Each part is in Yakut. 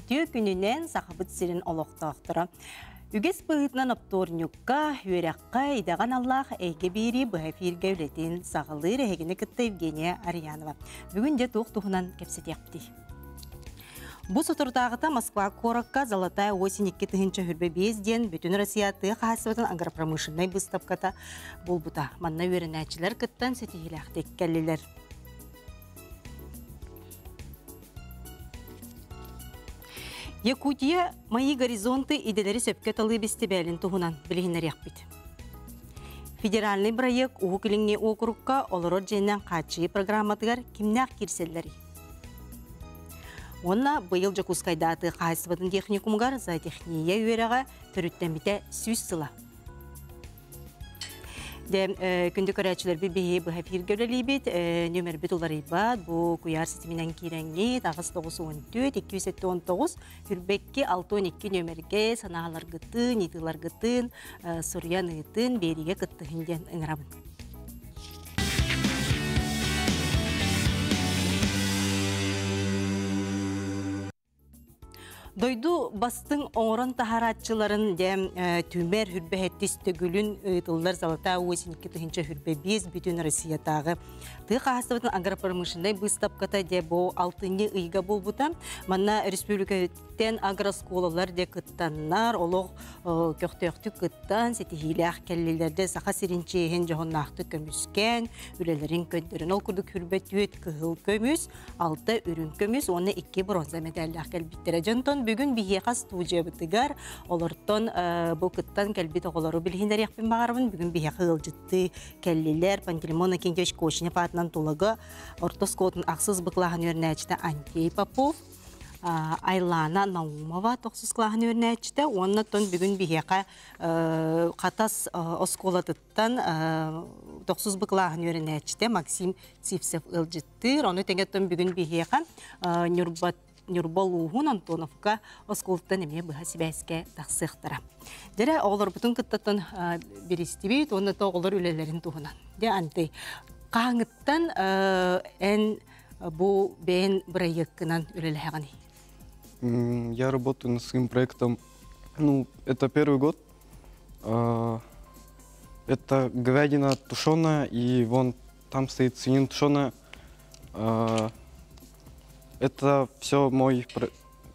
Үтүө күнүнэн Сахабыт сирин олохтоохторо. Үгэс быһыытынан оптуорньукка, үөрэххэ, идэҕэ аналлаах эйгэ биэрии быһа эфиргэ үлэтин саҕалыыр эһигини кытта Евгения Арьянова. Бүгүн дьэ туох туһунан кэпсэтиэхпитий? Бу соторутааҕыта Москва куоракка «Золотая осень 2025» диэн бүтүн Россия тыа хаһаайыстыбатын агропромышленнай быыстапката буолбута. Манна үөрэнээччилэр кыттан ситиһиилээхтик кэллилэр. Якутия «Мои горизонты» идэлэри сөпкө талыы бэстибээлин туһунан билиһиннэриэхпит. Федеральный бырайыак Уһук Илиҥҥи уокурукка олорор дьиэнэн хааччыйыы программатыгар кимнээх киирсэллэрий? Уонна быйыл Дьокуускайдааты хаһаайыстыбатын техникумугар зоотехния үөрэҕэ төрүттэммитэ 100 сыла. Дэ күндү көрөөччүлэрбит биһи быһа эфиргэ үлэлиибит. Нүөмэрбит уларыйбат. Бу куйаар ситиминэн киирэҥҥит 894 279 Хүрбэкки 62 нүөмэргэ санааларгытын, ыйытыыларгытын суруйан ыытын, биэриигэ кыттыһын диэн ыҥырабын. Дойду бастыҥ оҥорон таһаарааччыларын дьэ түмэр хүрбэһэттис төгүлүн ыытыллар Золотая осень 2025 бүтүн Россиятааҕы тыа хаһаайыстыбатын агропромышленнай быыстапката дьэ бу алтынньы ыйга буолбута. Манна республикаттан агроскуолалар дьэ кыттаннар, олох көхтөөхтүк кыттан, ситиһиилээх кэллилэр дьэ Саха сирин чиэһин дьоһуннаахтык көмүскээн, үлэлэрин көрдөрөн. Ол курдук хүрбэ түөт кыһыл көмүс, алта үрүҥ көмүс уонна икки бронза мэтээллээх кэлбиттэрэ. Дьонтон бүгүн биһиэхэ студиябытыгар олортон бу кыттан кэлбит оҕолору билиһиннэриэхпин баҕарабын. Бүгүн биһиэхэ ыалдьыттыы кэллилэр. Пантелеймон Акиньевич Кочнев аатынан Тулагы орто оскуолатын ахсыс Б кылааһын үөрэнээччитэ Антей Попов, Айлана Наумова тохсус кылааһын үөрэнээччитэ уонна тон бүгүн биһиэхэ Хатас оскуолатыттан тохсус Б кылааһын үөрэнээччитэ Максим Сивцев ыалдьыттыыр. Ону тэҥэ бүгүн биһиэхэ Ньурба Ньурба улууһун Антоновка оскуолаттан эмиэ быһа сибээскэ тахсыахтара. Дьэрэ оҕолорбутун кыттаттан биристибит уонна то оҕолор үлэлэрин туһунан. Дьэ Антей, хаһаҥыттан эн бу бэйэн бырайыаккынан үлэлэһэҕиний? Я работаю над своим проектом. Ну, это первый год. Это говядина тушеная, и вон там стоит свинина тушеная. Это все мой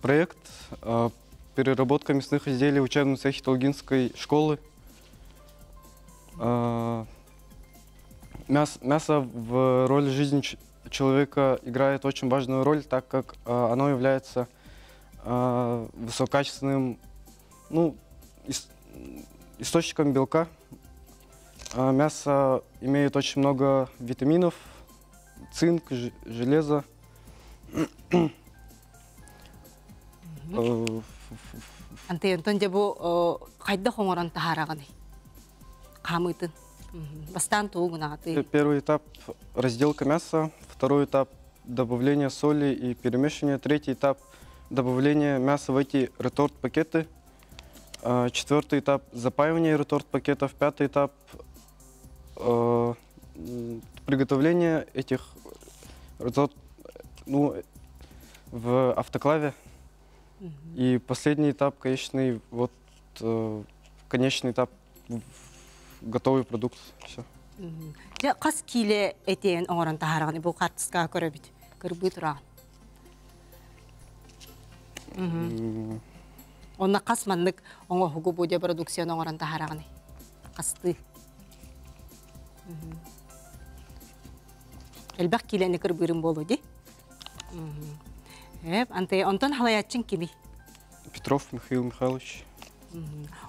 проект. Переработка мясных изделий в учебном цехе Толгинской школы. Мясо в роли жизни человека играет очень важную роль, так как оно является высококачественным, ну, источником белка. Мясо имеет очень много витаминов, цинк, железо. Антей, онтон дьэ бу хайдах оҥорон таһаараҕыный? Хаамыытын. Бастаан тугу гынаҕытый? Первый этап – разделка мяса, второй этап – добавление соли и перемешивание, третий этап – добавление мяса в эти реторт-пакеты, четвертый этап – запаивание реторт-пакетов, пятый этап – приготовление этих реторт, ну, в автоклаве. И последний этап, конечный, вот, конечный этап – готовый продукт. Все. Дьэ, хас киилэ этиэн оҥорон таһаараҕын бу хаартыскаҕа көрөбүт. Кырбыы тураҕын. Онно хас маннык оҥоһугу бу дьэ продукцияны оҥорон таһаараҕыный? Хастыы? Элбэх киилэни кырбыырым буолуо дии. Эп, Антей, онтон халаяччын кимий? Петров Михаил Михайлович.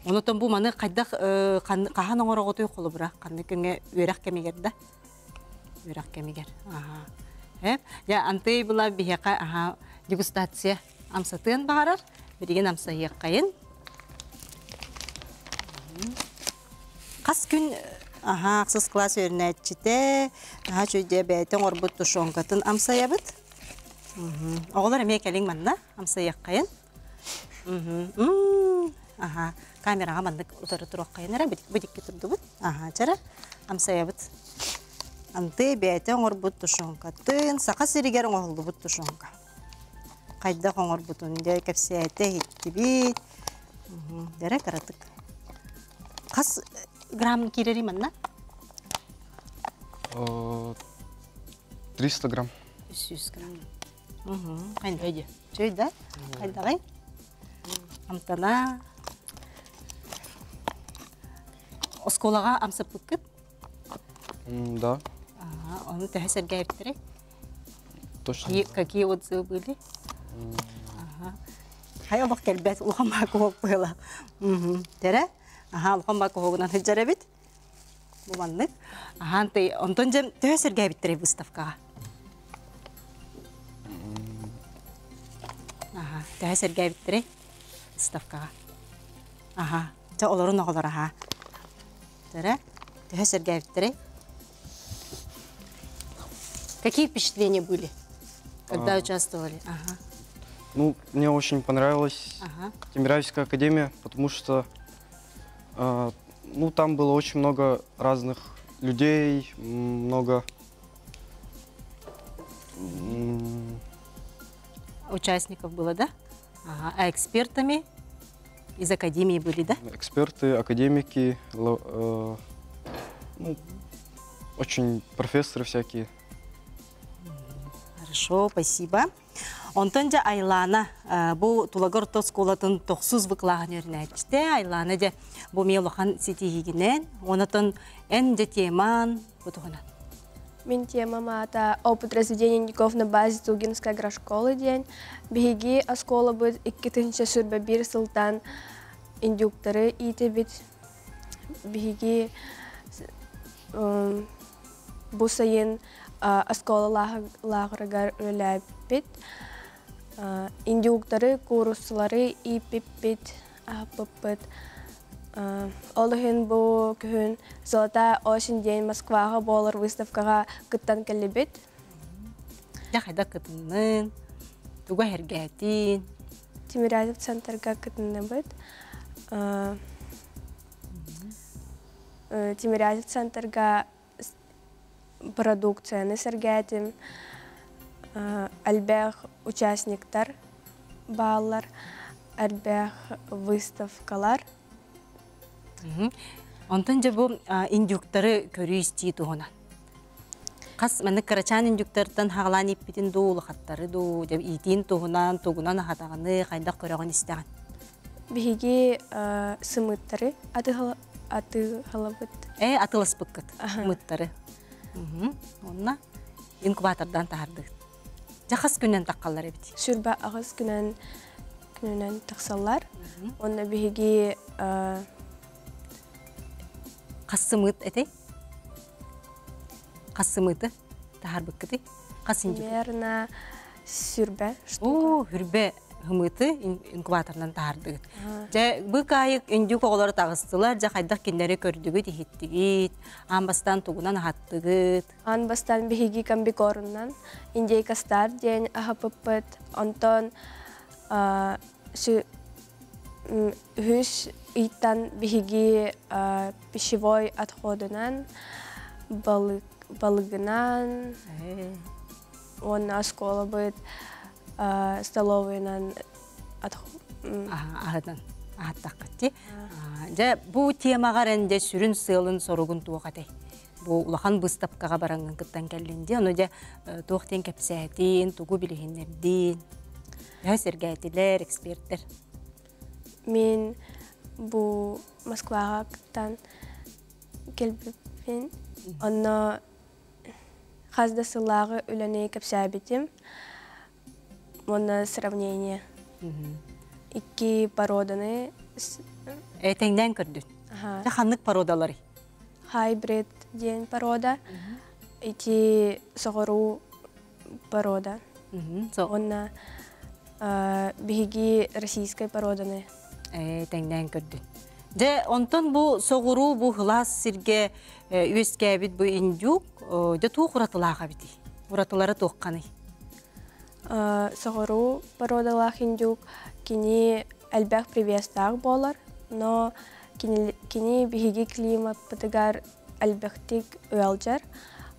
Онотон бу маны хайдах хаһан оҥороҕутуй холобура ханнык күҥҥэ үөрэх кэмигэр да үөрэх кэмигэр аха эп дьэ Антей була биһиэхэ аха дегустация амсатыан баҕарар билигин амсайыаххайын хас күн аха ахсыс класс үөрэнээччитэ аха чүйдэ бэйэтэ оҥорбут тушенкатын амсайабыт оҕолор эмиэ кэлиҥ манна амсайыаххайын Аха, камераҕа маннык утары туруоххайын эрэ, бу дикки турдубут. Аха, чара, амсайабыт. Анты бэйэтэ оҥорбут тушенкатын, Саха сиригэр оҥоһуллубут тушенка. Хайдах оҥорбутун дьэ кэпсээтэ иһиттибит. Дэрэ кыратык. Хас грамм киирэрий манна? 300 грамм. 300 грамм. Хайда? Чөй да? Хайдаҕай? Амтана. Оскуолаҕа амсаппыккыт? Да. Ону төһө сэргээбиттэрэй? Точно. Какие отзывы были? Ага. Хай олох кэлбэт улахан баакуһуок быһыла. Тэрэ? Аха, улахан баакуһуогунан сылдьар эбит. Бу маннык. Ахан ты онтон дьэ төһө сэргээбиттэрэй выставкаҕа? Аха, төһө сэргээбиттэрэй выставкаҕа? Аха, чэ олорун оҕолор аха. Тэрэ? Төһө сэргээбиттэрэй? Какие впечатления были, когда участвовали? Ага. Ну, мне очень понравилась Тимирязевская академия, потому что ну, там было очень много разных людей, много Участников было, да? Ага. А экспертами из академии были, да? Эксперты, академики, ну, очень профессоры всякие. Хорошо, спасибо. Онтон дьэ Айлана бу Тулагы орто оскуолатын тохсус быкылааһын үөрэнээччитэ. Айлана дьэ бу эмиэ улахан ситиһиигинэн, онотон эн дьэ теман бу туһунан. Мин темам аата «Опыт разведения индюков на базе Тулгинской агрошколы» диэн. Биһиги оскуолабыт 2021 сылтан индюктары иитэбит. Биһиги бу сайын оскуола лааҕырыгар үлэлээбиппит. Индюктары, кууруссалары ииппиппит, аһаппыппыт. Ол иһин бу күһүн Золотая осень диэн Москваҕа буолар выставкаҕа кыттан кэллибит. Дьэ хайдах кытыннын, тугу эһэргээтин? Тимирязев центрга кытынныбыт. Тимирязев центрга продукцияны сэргээтим. Элбэх участниктар бааллар, элбэх выставкалар. Онтон дьэ бу индюктары көрүү-истии туһунан. Хас маннык кырачаан индюктартан хаҕалаан ииппитин дуу, улахаттары дуу, дьэ иитиин туһунан, тугунан аһатаҕыны, хайдах көрөҕүн истэҕин? Биһиги сымыыттары атыылабыт. Э, атыыласпыккыт сымыыттары. Онно инкубатордан таһардыгыт. Дьэ хас күнүнэн таххаллар эбит? Сүрбэ аҕыс күнэн күнүнэн тахсаллар. Онно биһиги Хас сымыыт этэй? Хас сымыыты таһаарбыккытый? Хас индюк? Примерно сүрбэ штука. Оо, хүрбэ ымыты инкубаторынан таһаардыгыт. Дьэ, быыкаайык индюк оҕолоро таҕыстылар, дьэ хайдах кинилэри көрдүгүт, иһиттигит, аан бастаан тугунан аһаттыгыт? Аан бастаан биһиги комбикорунан индейка стар диэн аһаппыппыт. Онтон үһүс ыйтан биһиги пищевой отходунан, балыгынан уонна оскуолабыт столовыйынан аһынан аһаттаххыт дии. Дьэ, бу темаҕар эн дьэ сүрүн сыалын-соругун туох этэй? Бу улахан быыстапкаҕа бараҥҥын кыттан кэллин дии. Ону дьэ туох диэн кэпсээтин, тугу билиһиннэрдин? Төһө сэргээтилэр, эксперттэр? Мин бу Москваҕа кыттан кэлбиппин. Онно хас да сыллааҕы үлэни кэпсээбитим. Уонна сравнение. Икки породаны Тэҥнээн көрдүн. Дьэ ханнык породаларый? Хайбрид диэн порода. Ити соҕуруу порода. Уонна биһиги российскай породаны. Тэҥнээн көрдүн. Дьэ, онтон бу соҕуруу бу хылаас сиргэ үөскээбит бу индюк дьэ туох уратылаах эбитий? Уратылара туохханый? Соҕуруу породалаах индюк кини элбэх привестаах буолар, но кини биһиги климаппытыгар элбэхтик ыалдьар.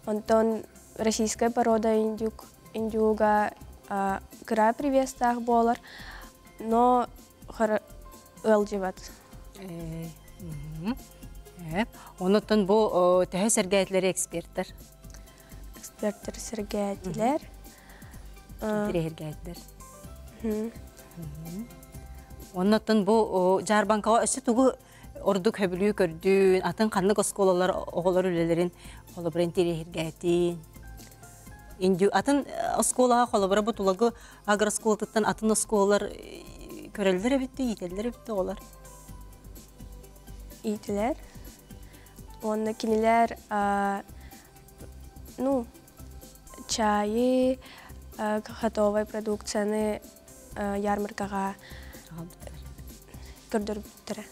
Онтон российскай порода индюк индюга Кыра привестаах буолар, но ыалдьыбат. Онуттан бу төһө сэргээтилэр эксперттэр? Эксперттэр сэргээтилэр. Интириэһиргээтилэр. Оннуттан бу дьаарбаҥкаҕа өссө тугу ордук хөбүлүү көрдүүн, атын ханнык оскуолалар оҕолор үлэлэрин холобура интириэһиргээтин? Индю атын оскуолаҕа холобура бу Тулагы агроскуолатыттан атын оскуолалар көрөллөр эбит иитэллэр эбит оҕолор? Иитилэр. Уонна кинилэр ну, чайы, готовой продукцияны ярмаркаҕа көрдөрбүттэрэ.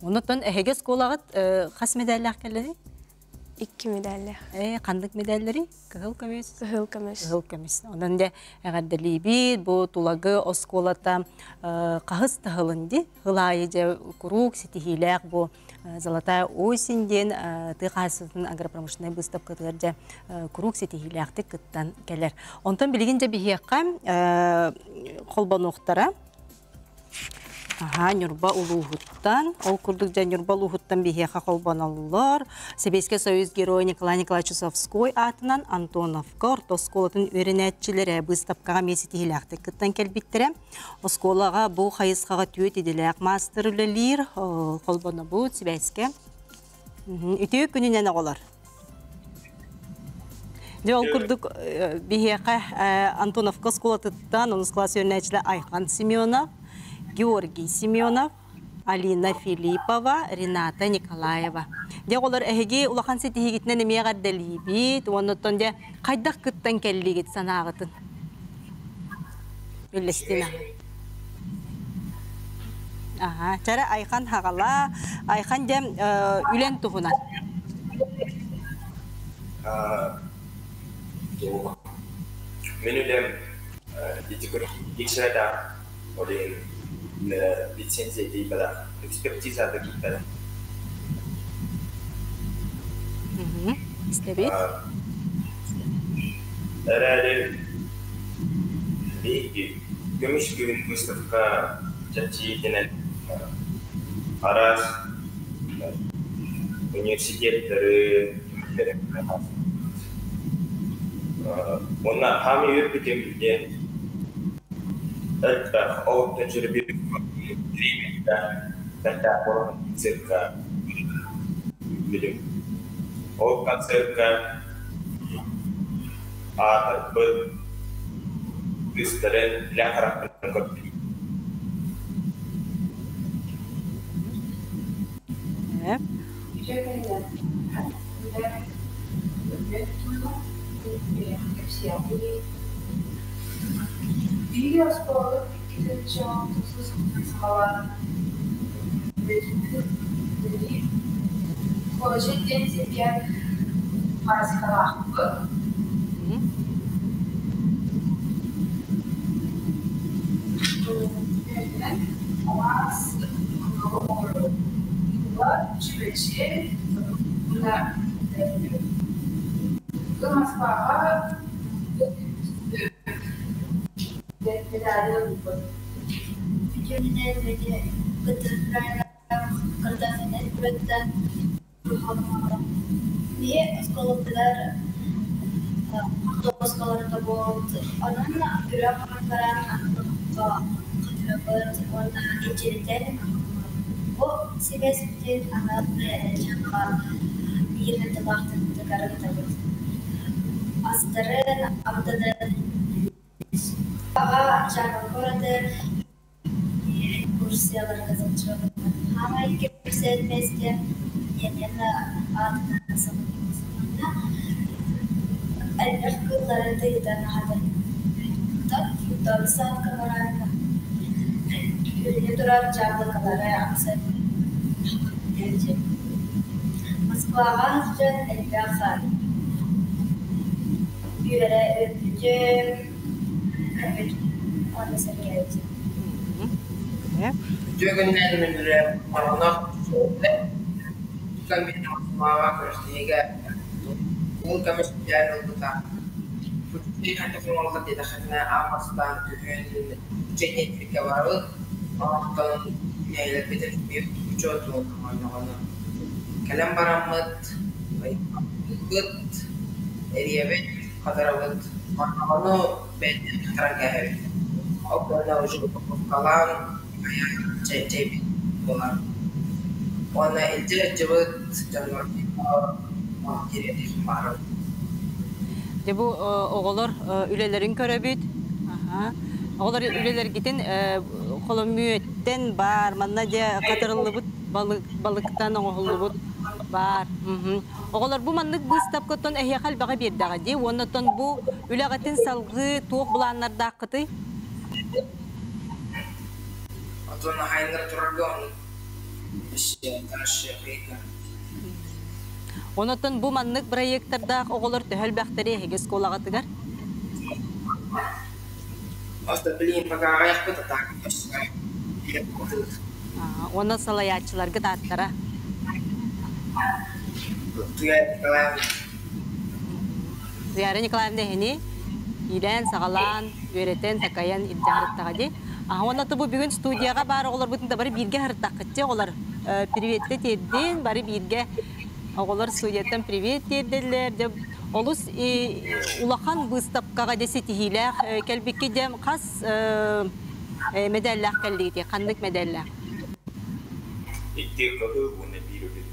Оннуттан эһиги оскуолаҕыт хас медаллаах кэллэний? Икки медаллаах. Ханнык медаллэрий? Кыһыл көмүс? Кыһыл көмүс. Кыһыл көмүс. Онон дьэ эҕэрдэлиибит. Бу Тулагы оскуолата хаһыс таһылын ди. Хыл аайы дьэ куруук ситиһиилээх бу Золотая осень диэн тыа хаһаайыстыбатын агропромышленнай быыстапкатыгар дьэ куруук ситиһиилээхтик кыттан кэлэр. Онтон билигин дьэ биһиэхэ холбонуохтара. Аһаа, Ньурба улууһуттан, ол курдук дьэ Ньурба улууһуттан биһиэхэ холбоноллор. Сэбиэскэй Союз Геройа Николай Николаевич Чусовской аатынан Антоновка орто оскуолатын үөрэнээччилэрэ быыстапкаҕа эмиэ ситиһиилээхтик кыттан кэлбиттэрэ. Оскуолаҕа бу хайысхаҕа түөрт идэлээх маастар үлэлиир, холбонобут сибээскэ. Үтүө күнүнэн оҕолор! Дьэ, ол курдук биһиэхэ Антоновка оскуолатыттан онус кылаас үөрэнээччилэр Айхан Семенов, Георгий Семенов, Алина Филиппова, Рената Николаева. Дьэ, оҕолор, эһиги улахан ситиһиигитинэн эмиэ эҕэрдэлиибит. Уонна дьэ, хайдах кыттан кэллигит санааҕытын? Үллэстин Аха, чара Айхан хаҕала, Айхан дьэ үлэн туһунан. Мин үлэм иксрада ол иһин лицензия тиийбэтэх, экспертизата киирбэтэх. Истэбит. Эрээри биһиги көмүс күһүн выставка чэрчитинэн араас университеттары уонна хаамыы үөрбүтүм диэн элбэх ол бэртээх цирка билим. Ол концертка аатырбыт кыыстарын илэ харахпынан көрдүм. Биһиги оскуолабыт 2006 сылтан саҕалаан үлэлиир. Хоча диэн сиргэ хайысхалаахпыт. Алаас куругу оҥоробут. Чүмэчи уонна Москваҕа Биһи оскуолабытыгар оскуолаларга буолбут, онон күрүө хаһан баран хатырабыт уонна илдьиритэн бу сибээспитин анал дьаҥҥа биир дойдулаахтарбытыгар ыытабыт. Астарын амтанын Аҕа дьаарбаҥка ураты экскурсияларга сылдьыбыт. Хаамай кэпсээн миэстэ Елена аатынан сылдьыбыт. Элбэх кыыллары тыытан аһатан фруктовый садка баран үүнэ турар дьаабылыкалары амсайан Москваҕа сылдьан элбэх үөрэ үөрбүтүм, көрбүтүм уонна сэргээбитим. Үтүө күнүнэн Мүнүрэ Моргунов Москваҕа күрэхтэһиигэ кыһыл көмүс медаль ылбыта. Оҥороллор диэтэххинэ, аан бастаан күһүн чэйниэппиккэ барабыт, онтон нэһилиэкпитин учуот уонна кэлэн бараммыт, ыйбыт, эрийэбит, хатарабыт, ону бэйэтин хатаран кээһэбит. Ол кэннэ уже упаковкалаан хайаан чэйбит буолар. Уонна илдьэ сылдьыбыт дьоннорбутугар тириэрдиэхпин баҕарабын. Дьэ бу оҕолор үлэлэрин көрөбүт. Оҕолор үлэлэргитин холомүөттэн баар, манна дьэ хатырыллыбыт балык, балыктан оҥоһуллубут баар. Оҕолор бу маннык быыстапкаттан эһиэхэ элбэҕи биэрдэҕэ дии. Уоннаттан бу үлэҕитин салгыы туох былааннардааххытый? Отон хаайыннара турарга оннук Онотон бу маннык проектордаах оҕолор төһө элбэхтэри эһиги оскуолаҕытыгар? Уонна салайааччыларгыт ааттара? Туяра Николаевна эһини иилээн-саҕалаан, үөрэтэн, такайан илдьэ сырыттаҕа дии. Уонна бу бүгүн студияҕа баар оҕолорбутун да бары бииргэ сырыттаххытчы оҕолор приветте тиэрдин, бары бииргэ оҕолор студияттан привет тиэрдэллэр. Дьэ, олус улахан быыстапкаҕа дьэ ситиһиилээх кэлбикки дьэ хас мэдээллээх кэллигитий? Ханнык мэдээллээх? Икки кыһыл уонна биир үрүт.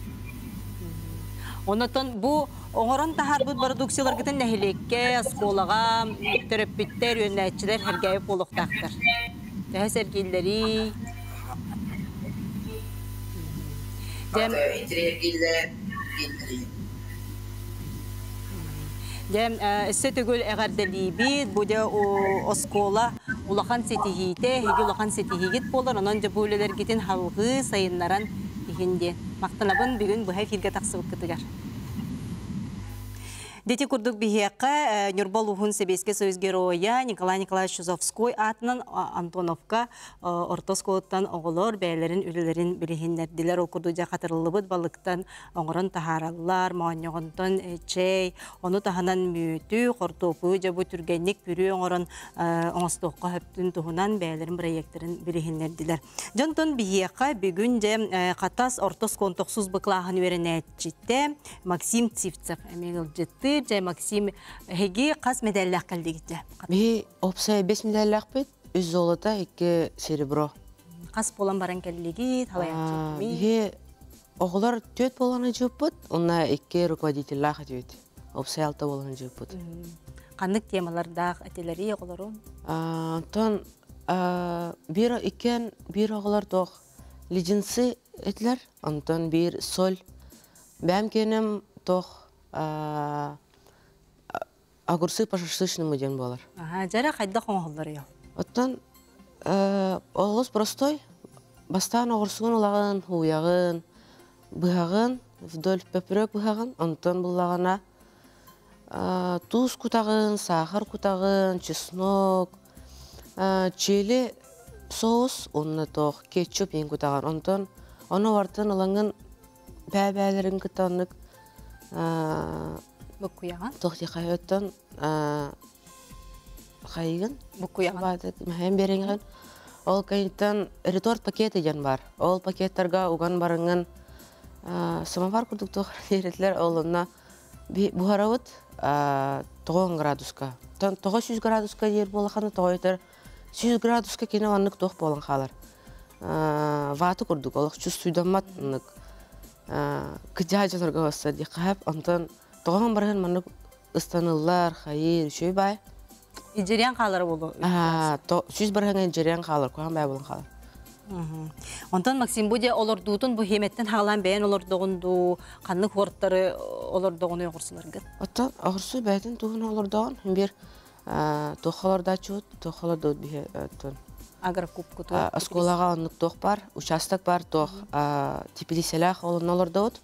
Онотон бу оҥорон таһаарбыт бородууксуйаларгытын нэһилиэккэ, оскуолаҕа төрөппүттэр, үөрэнээччилэр сэргээбит буолуохтаахтар. Төһө сэргииллэрий? Дьэ, Дьэ, өссө төгүл эҕэрдэлиибит. Бу дьэ оскуола улахан ситиһиитэ, эһиги улахан ситиһиигит буолар. Онон дьэ бу үлэлэргитин салҕыы сайыннаран иһин диэн. Махтанабын бүгүн быһа эфиргэ тахсыбыккытыгар. Дити курдук биһиэхэ Ньурба улууһун Сэбиэскэй Союз Геройа Николай Николаевич Чусовской аатынан Антоновка орто оскуолаттан оҕолор бэйэлэрин үлэлэрин билиһиннэрдилэр. Ол курдук дьэ хатырыллыбыт балыктан оҥорон таһаараллар, моонньоҕонтон чэй, ону таһынан мүөтү, хортуоппуйу дьэ бу түргэнник пүрүө оҥорон оҥостуохха сөптүн туһунан бэйэлэрин бырайыактарын билиһиннэрдилэр. Дьонтон биһиэхэ бүгүн дьэ Хатас орто оскуолун тохсус быклааһын үөрэнээччитэ Максим Цивцев эмиэ ыалдьыттыыр. Дьэ Максим, эһиги хас мэдээллээх кэллигит дьэ? Биһи опсай бес медаллаахпыт, үс золото, икки серебро. Хас буолан баран кэллигит, халайааччы Биһи оҕолор түөрт буолан ыдьыппыт, уонна икки руководителлаах этибит. Опсай алта буолан ыдьыппыт. Ханнык темалардаах этилэрий оҕолорун? Онтон биир иккиэн биир оҕолор туох леденцы этилэр, онтон биир соль. Бэйэм киэним туох огурцы по шашлычному диэн буолар. Дьэрэ хайдах оҥоһуллар Оттон олус простой. Бастаан оҕурсугун ылаҕын, ууйаҕын, быһаҕын, вдоль поперек быһаҕын, онтон буллаҕына туус кутаҕын, саахар кутаҕын, чеснок, чили соус уонна туох кетчуп иин кутаҕын. Онтон ону бартын ылаҥҥын бэйэ-бэйэлэрин кытта оннук Буккуйаҕын? Туох диэххэ оттон хайыгын? Буккуйаҕын. Мэһэйэн биэрэҥҥин. Ол кэнниттэн реторт пакеты диэн баар. Ол пакеттарга уган бараҥҥын самовар курдук туох диэрэтилэр ол онно буһарабыт 90 градуска. 900 градуска диир буолахана тоҕо 100 градуска кини маннык туох буолан хаалар. Вата курдук олох чувствуйдаммат оннук кыдьаа дьонорго бассар дии хаһап онтон тоҕоһон барыһын маннык ыстаныллар хайыр үчүгэй баай Идьириэн хаалар буолу. Сүүс барыһыҥа идьириэн хаалар, куһаҕан баай буолан хаалар. Онтон Максим бу дьэ олордуутун бу хиэмэттэн хаалаан бэйэн олордоҕун дуу, ханнык хуортары олордоҕун оҕурсуларгыт? Оттон оҕурсу бэйэтин туһун олордоҕун бир туох олордооччубут, туох олордоот биһи оттон Агрокубкуту. Оскуолаҕа оннук туох бар, участок бар, туох теплицэлээх олонно олордобут.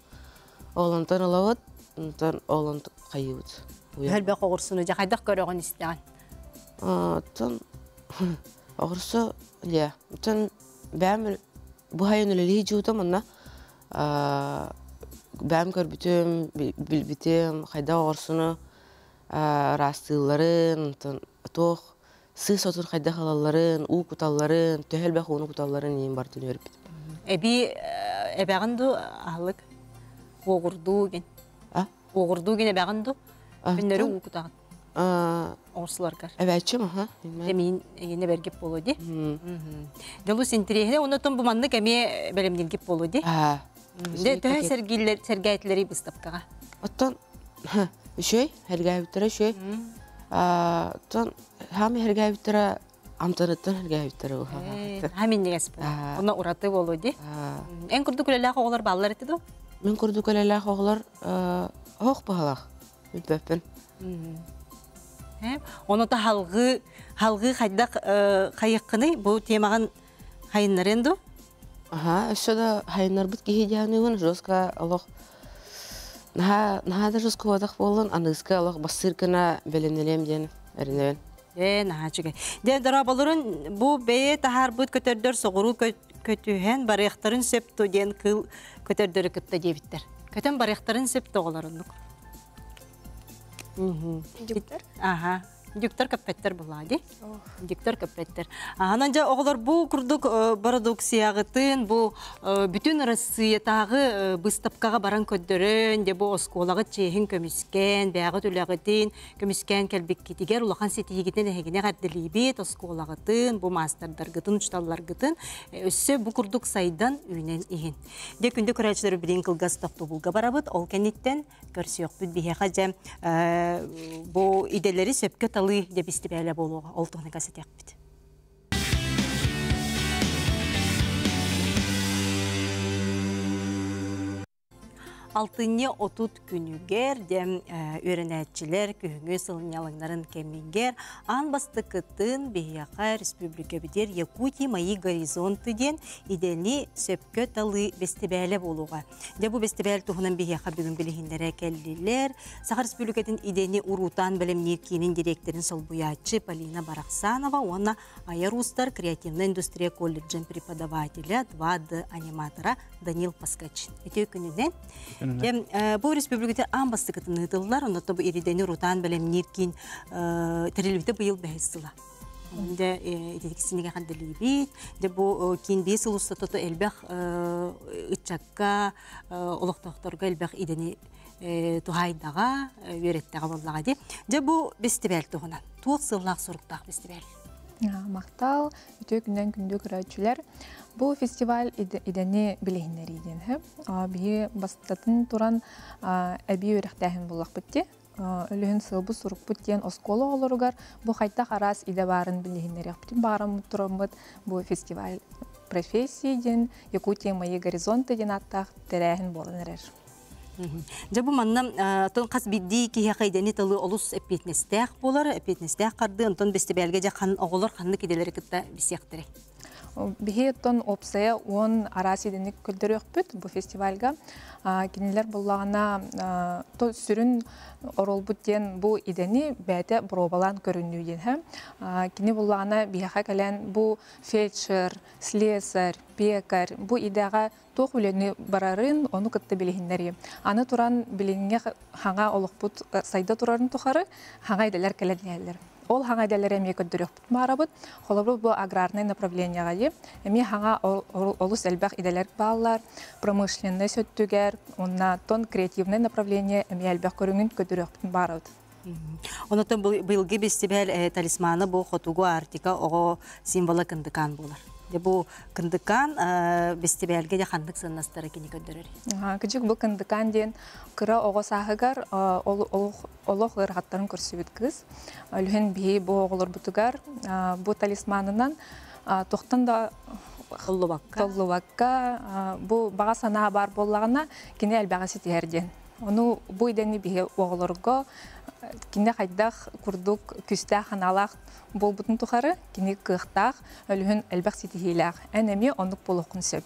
Ол онтон ылабыт, онтон ол онтон хайыыбыт. Элбэх оҕурсуну дьэ хайдах көрөҕүн истэҕин? Оттон оҕурсу ле, оттон бэйэм бу хайын үлэлии дьуутум онно бэйэм көрбүтүм, билбитим, хайдах оҕурсуну. Ыраастыылларын, туох сыыс отун хайдах ылалларын, уу куталларын, төһө элбэх ууну куталларын иин бартын үөрбүт. Эбии эбэҕин дуу аһылык уоҕурдуу гин. А? Уоҕурдуу гин эбэҕин дуу? Күннөрү уу кутаҕын. Оҕурсуларгар. Эбээччим, аха. Эмиин эйиэнэ бэргип буолуо ди. Дьолус интириэһинэ оннотон бу маннык эмиэ бэлэмниргип буолуо ди. Дэ төһө сэргииллэр сэргээтлэри быыстапкаҕа? Оттон үчүгэй, сэргээбиттэрэ үчүгэй. Оттон хаамай сэргээбиттэрэ амтаныттан сэргээбиттэрэ Хаам иннигээс буолуо. Онно ураты буолуо ди. Эн курдук үлэлээх оҕолор бааллар этэ дуу? Мин курдук үлэлээх оҕолор оһох баһалаах. Билбэппин. Ону та халгыы халгыы хайдах хайыккыный бу темаҕын хайыннарыан дуу? Аха, өссө да хайыннарбыт киһи диэханыыбын жестко олох наһаа наһаа да жестко буолбатах буоллун аныыска олох бассыыр гына бэлэмнэниэм диэн эрэнэбин. Ээ, наһаа үчүгэй. Дьэ, дорооболорун бу бэйэ таһаарбыт көтөрдөр соҕуруу көтүһэн барыахтарын сөп дуо диэн кыыл көтөрдөрү кытта диэбиттэр. Көтөн барыахтарын сөп да оҕолоруннук. Дюктар? Аха. Дюктар көппөттөр булаа ди. Дюктар көппөттөр. Анан дьэ оҕолор бу курдук бородууксуйаҕытын бу бүтүн Россиятааҕы быыстапкаҕа баран көрдөрөн, дьэ бу оскуолаҕыт чиэһин көмүскээн, бэйэҕит үлэҕитин көмүскээн кэлбиккитигэр улахан ситиһиигитин эһигини эҕэрдэлиибит, оскуолаҕытын, бу маастардаргытын, учууталларгытын өссө бу курдук сайдан үүнэн иһин. Дьэ күндү көрөөччүлэр билигин кылгас тохтобулга барабыт. Ол кэнниттэн көрсүөхпүт биһиэхэ дьэ бу идэлэри сөпкө талыы дьэ бистибээлэ буолуоҕа ол туһунан кэпсэтиэхпит. Алтынньы 30 күнүгэр дьэ үөрэнээччилэр күһүҥҥү сылньалаҥнарын кэмигэр аан бастакытын биһиэхэ республикабитигэр Якутии мои горизонты диэн идэни сөпкө талыы бэстибээлэ буолуоҕа. Дьэ бу бэстибээл туһунан биһиэхэ бүгүн билиһиннэрэ кэллилэр. Саха Республикатын идэни уруутаан бэлэмниир киинин дириэктэрин солбуйааччы Полина Барахсанова уонна Айар уустар креативнай индустрия колледжын преподавателя 2D аниматора Данил Паскач. Үтүө күнүнэн. Дьэ, бу республиката аан бастакытын ыытыллар, онно бу идэни уруутаан бэлэмниир киин тэриллибитэ быйыл бэһис сыла. Дьэ, ититиксинигэ хандалиибит. Дьэ, бу киин биир сыл устата элбэх ыччакка, олохтоохторго элбэх идэни туһаайдаҕа, үөрэттэҕэ буоллаҕа дии. Дьэ, бу бэстибээл туһунан. Туох сыаллаах-соруктаах бэстибээл? Махтал, үтүө күннэн күндү көрөөччүлэр. Бу фестиваль идэни билиһиннэрии диэн Биһи бастатын туран эбии үөрэхтээһин буллахпыт дии. Өлүһүн сылбыт сурукпут диэн оскуола оҕолоругар бу хайдах араас идэ баарын билиһиннэриэхпитин баарыммыт тураммыт бу фестиваль профессии диэн Якутия мои горизонты диэн ааттаах тэрээһин буолан эрэр. Дьэ бу манна тон хас биирдии киһиэхэ идэни тылы олус эппиэтинэстээх буолар, эппиэтинэстээх хардыы, онтон бэстибээлгэ дьэ хан оҕолор ханнык идэлэри кытта билсиэхтэрэй? Биһи оттон уопсайа уон араас идэни көрдөрүөхпүт бу фестивальга. Кинилэр буллаҕына сүрүн оруолбут диэн бу идэни бэйэтэ боруобалаан көрүнүү диэн. Кини буллаҕына биһиэхэ кэлэн бу фельдшер, слесарь, пекарь бу идэҕэ туох үлэни барарын ону кытта билиһиннэрии. Аны туран билиҥҥи хаҥа олохпут сайда турарын тухары хаҥа идэлэр кэлэн иһэллэр. Ол хаҥа идэлэри эмиэ көрдөрүөхпүт маарабыт. Холобур, бу аграрнай направлениеҕа дии эмиэ хаҥа олус элбэх идэлэр бааллар. Промышленнай өттүгэр уонна тон креативнай направление эмиэ элбэх көрүҥүн көрдөрүөхпүт баарабыт. Онотон быйылгы бэстибээл талисмана бу Хотугу Арктика оҕо символа Кындыкаан буолар. Дьэ бу Кындыкаан бэстибээлгэ дьэ ханнык сыаннастары кини көрдөрөр? Кыдьык бу Кындыкаан диэн кыра оҕо сааһыгар олох ыарахаттарын көрсүбүт кыыс. Өлүһүн биһи бу оҕолорбутугар бу талисманынан тохтон да толлубакка бу баҕа санаа баар буоллаҕына кини элбэҕи ситиһэр диэн. Ону бу идэни биһи оҕолорго кини хайдах курдук күүстээх санаалаах буолбутун тухары кини кыахтаах, өлүһүн элбэх ситиһиилээх. Эн эмиэ оннук буолуоххун сөп.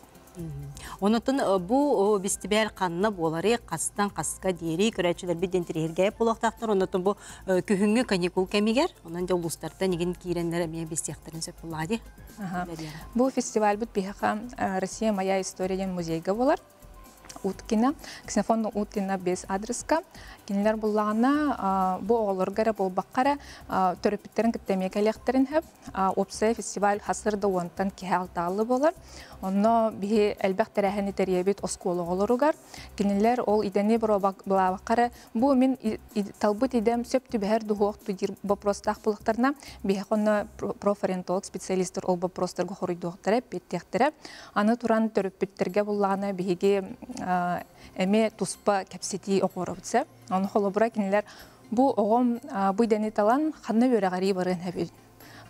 Онотон бу бэстибээл ханна буолары, хастан хаска диэри көрөөччүлэрбит диэн тириһиргээп буолуохтаахтар. Онотон бу күһүҥҥү каникул кэмигэр, онон дьэ улуустартан игин киирэннэр эмиэ билсиэхтэрин сөп буоллаҕа дии. Бу фестивальбыт биһиэхэ Россия моя история диэн музейга буолар. Уткина, Ксенофонт Уткина 5 адреска. Кинилэр буллаҕына бу оҕолорго эрэ буолбакка эрэ төрөппүттэрин кытта эмиэ кэлиэхтэрин сөп. Уопсайа фестиваль хасыр да уонтан киһи алтааллы буолар. Онно биһи элбэх тэрээһини тэрийэбит оскуола оҕолоругар. Кинилэр ол идэни боруобалаабакка эрэ бу мин талбыт идэм сөп түбэһэр дуһуох диир вопростаах буллахтарына биһиэхэ онно профориентолог специалистар ол вопростарга хоруйдуохтара, эппиэттиэхтэрэ. Аны туран төрөппүттэргэ буллаҕына биһиги эмиэ туспа кэпсэтии оҥоробут сөп. Ону холобура кинилэр бу оҕом бу идэни талан ханна үөрэҕэрии барыан эбит.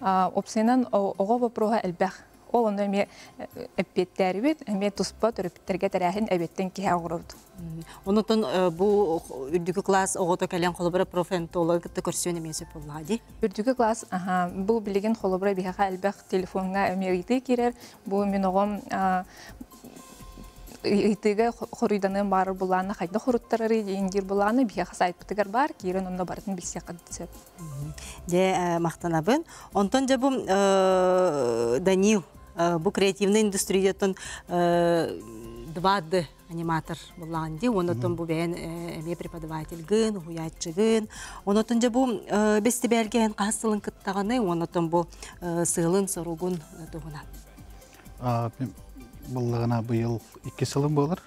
Опсайынан оҕо вопроһа элбэх. Ол онно эмиэ эппиэттээрибит, эмиэ туспа төрөппүттэргэ тэрээһин эбиэттэн киһи оҥоробут. Онутун бу үрдүкү класс оҕото кэлэн холобура профориентолога кытта көрсүөн эмиэ сөп буоллаҕа дии. Үрдүкү класс, бу билигин холобура биһиэхэ элбэх телефоҥҥа эмиэ ыйытыы киирэр. Бу мин оҕом ыйытыыга хоруйданыан баарар булаана хайдах хоруттарарый диэн диир булаана биһиэхэ сайтпытыгар баар киирэн онно барытын билсиэххит сөп. Дьэ махтанабын. Онтон дьэ бу Данил бу креативный индустриятын 2D аниматор буллаҕын дии. Онотон бу бэйэн эмиэ преподавательгын, уһуйааччыгын. Онотон дьэ бу бэстибээлгэ эн хаһыс сылын кыттаҕыный, онотон бу сыалын-соругун туһунан. Буллаҕына быйыл икки сылым буолар.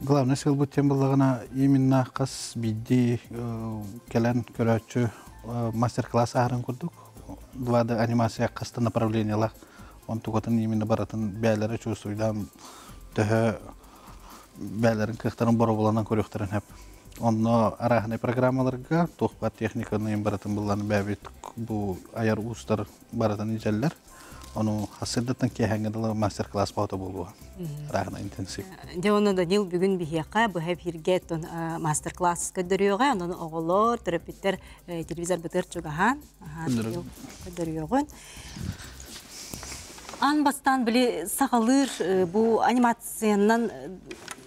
Главный сыалбыт тем буллаҕына именно хас биирдии кэлэн көрөөччү мастер-класс ааһарын курдук 2D анимация хаста направлениелаах онтукатын именно барытын бээлэрэ чувствуйдаан төһө бээлэрин кыахтарын боробуланан көрүөхтэрин сөп. Онно арааһынай программаларга туох баар техниканы барытын буллан бэйэбит бу айар уустар барытын илдьэллэр. Ону хасырдаттан киэһээҥҥэ дылы мастер-класс баҕата буолуо. Арааһына интенсив. Дьэ онно Данил бүгүн биһиэхэ быһа эфиргэ мастер-класс көрдөрүөҕэ. Онон оҕолор, төрөппүттэр телевизорбытыгар чугаһаан көрдөрүөҕүн. Аан бастаан били саҕалыыр бу анимациянан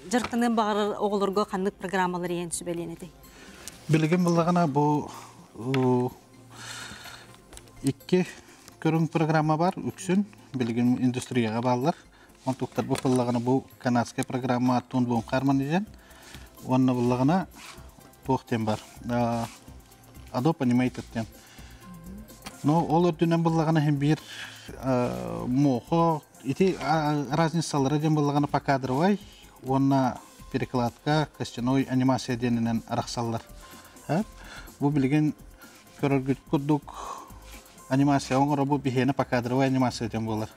дьарыктаныан баҕарар оҕолорго ханнык программалар иһэн сүбэлиэн этэй? Билигин буллаҕына бу икки көрүҥ программа бар үксүн билигин индустрияҕа бааллар. Онтуктар бу буллаҕына бу канадскай программа Тун Бун Харман диэн. Уонна буллаҕына туох диэн бар. Adobe Animated диэн. Но ол өртүнэн буллаҕына иһин биир муохо ити разницалара диэн буллаҕына покадровай уонна перекладка костяной анимация диэнинэн арахсаллар. Бу билигин көрөргүт курдук анимация оҥоробу биһиэнэ покадровай анимация диэн буолар.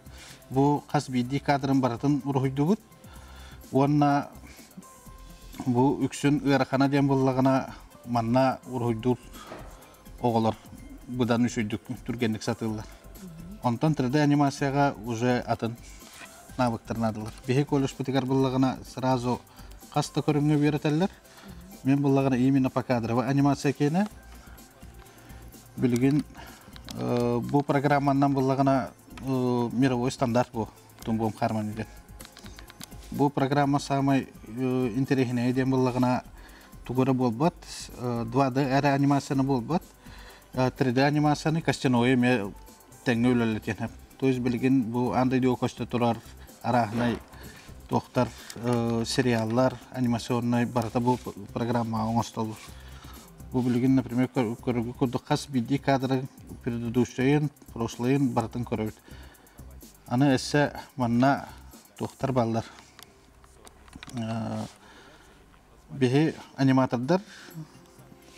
Бу хас биирдии кадрын барытын уруһуйдубут уонна Бу үксүн ыарахана диэн буоллаҕына, манна уруһуйдуур оҕолор быдан үчүйдүк түргэнник сатыыллар. Онтон 3D анимацияҕа уже атын навыктар наадалар. Биһи колледжпытыгар буллаҕына сразу хас да көрүҥҥэ үөрэтэллэр. Мен буллаҕына именно покадровая анимация киэнэ. Билигин бу программанан буллаҕына мировой стандарт бу. Тумбум Харман диэн. Бу программа саамай интэриэһинэйэ диэн буоллаҕына тугу эрэ буолбат, 2D эрэ анимацияны буолбат, 3D анимацияны костяной эмиэ тэҥҥэ үлэлэтиэн. То есть билигин бу аан дойдуга көстө турар арааһынай туохтар сериаллар анимационнай барыта бу программаҕа оҥостоллор. Бу билигин, например, көрөргө курдук хас биирдии кадры предыдущайын, прошлайын барытын көрөбүт. Аны өссө манна туохтар бааллар. Биһи аниматордар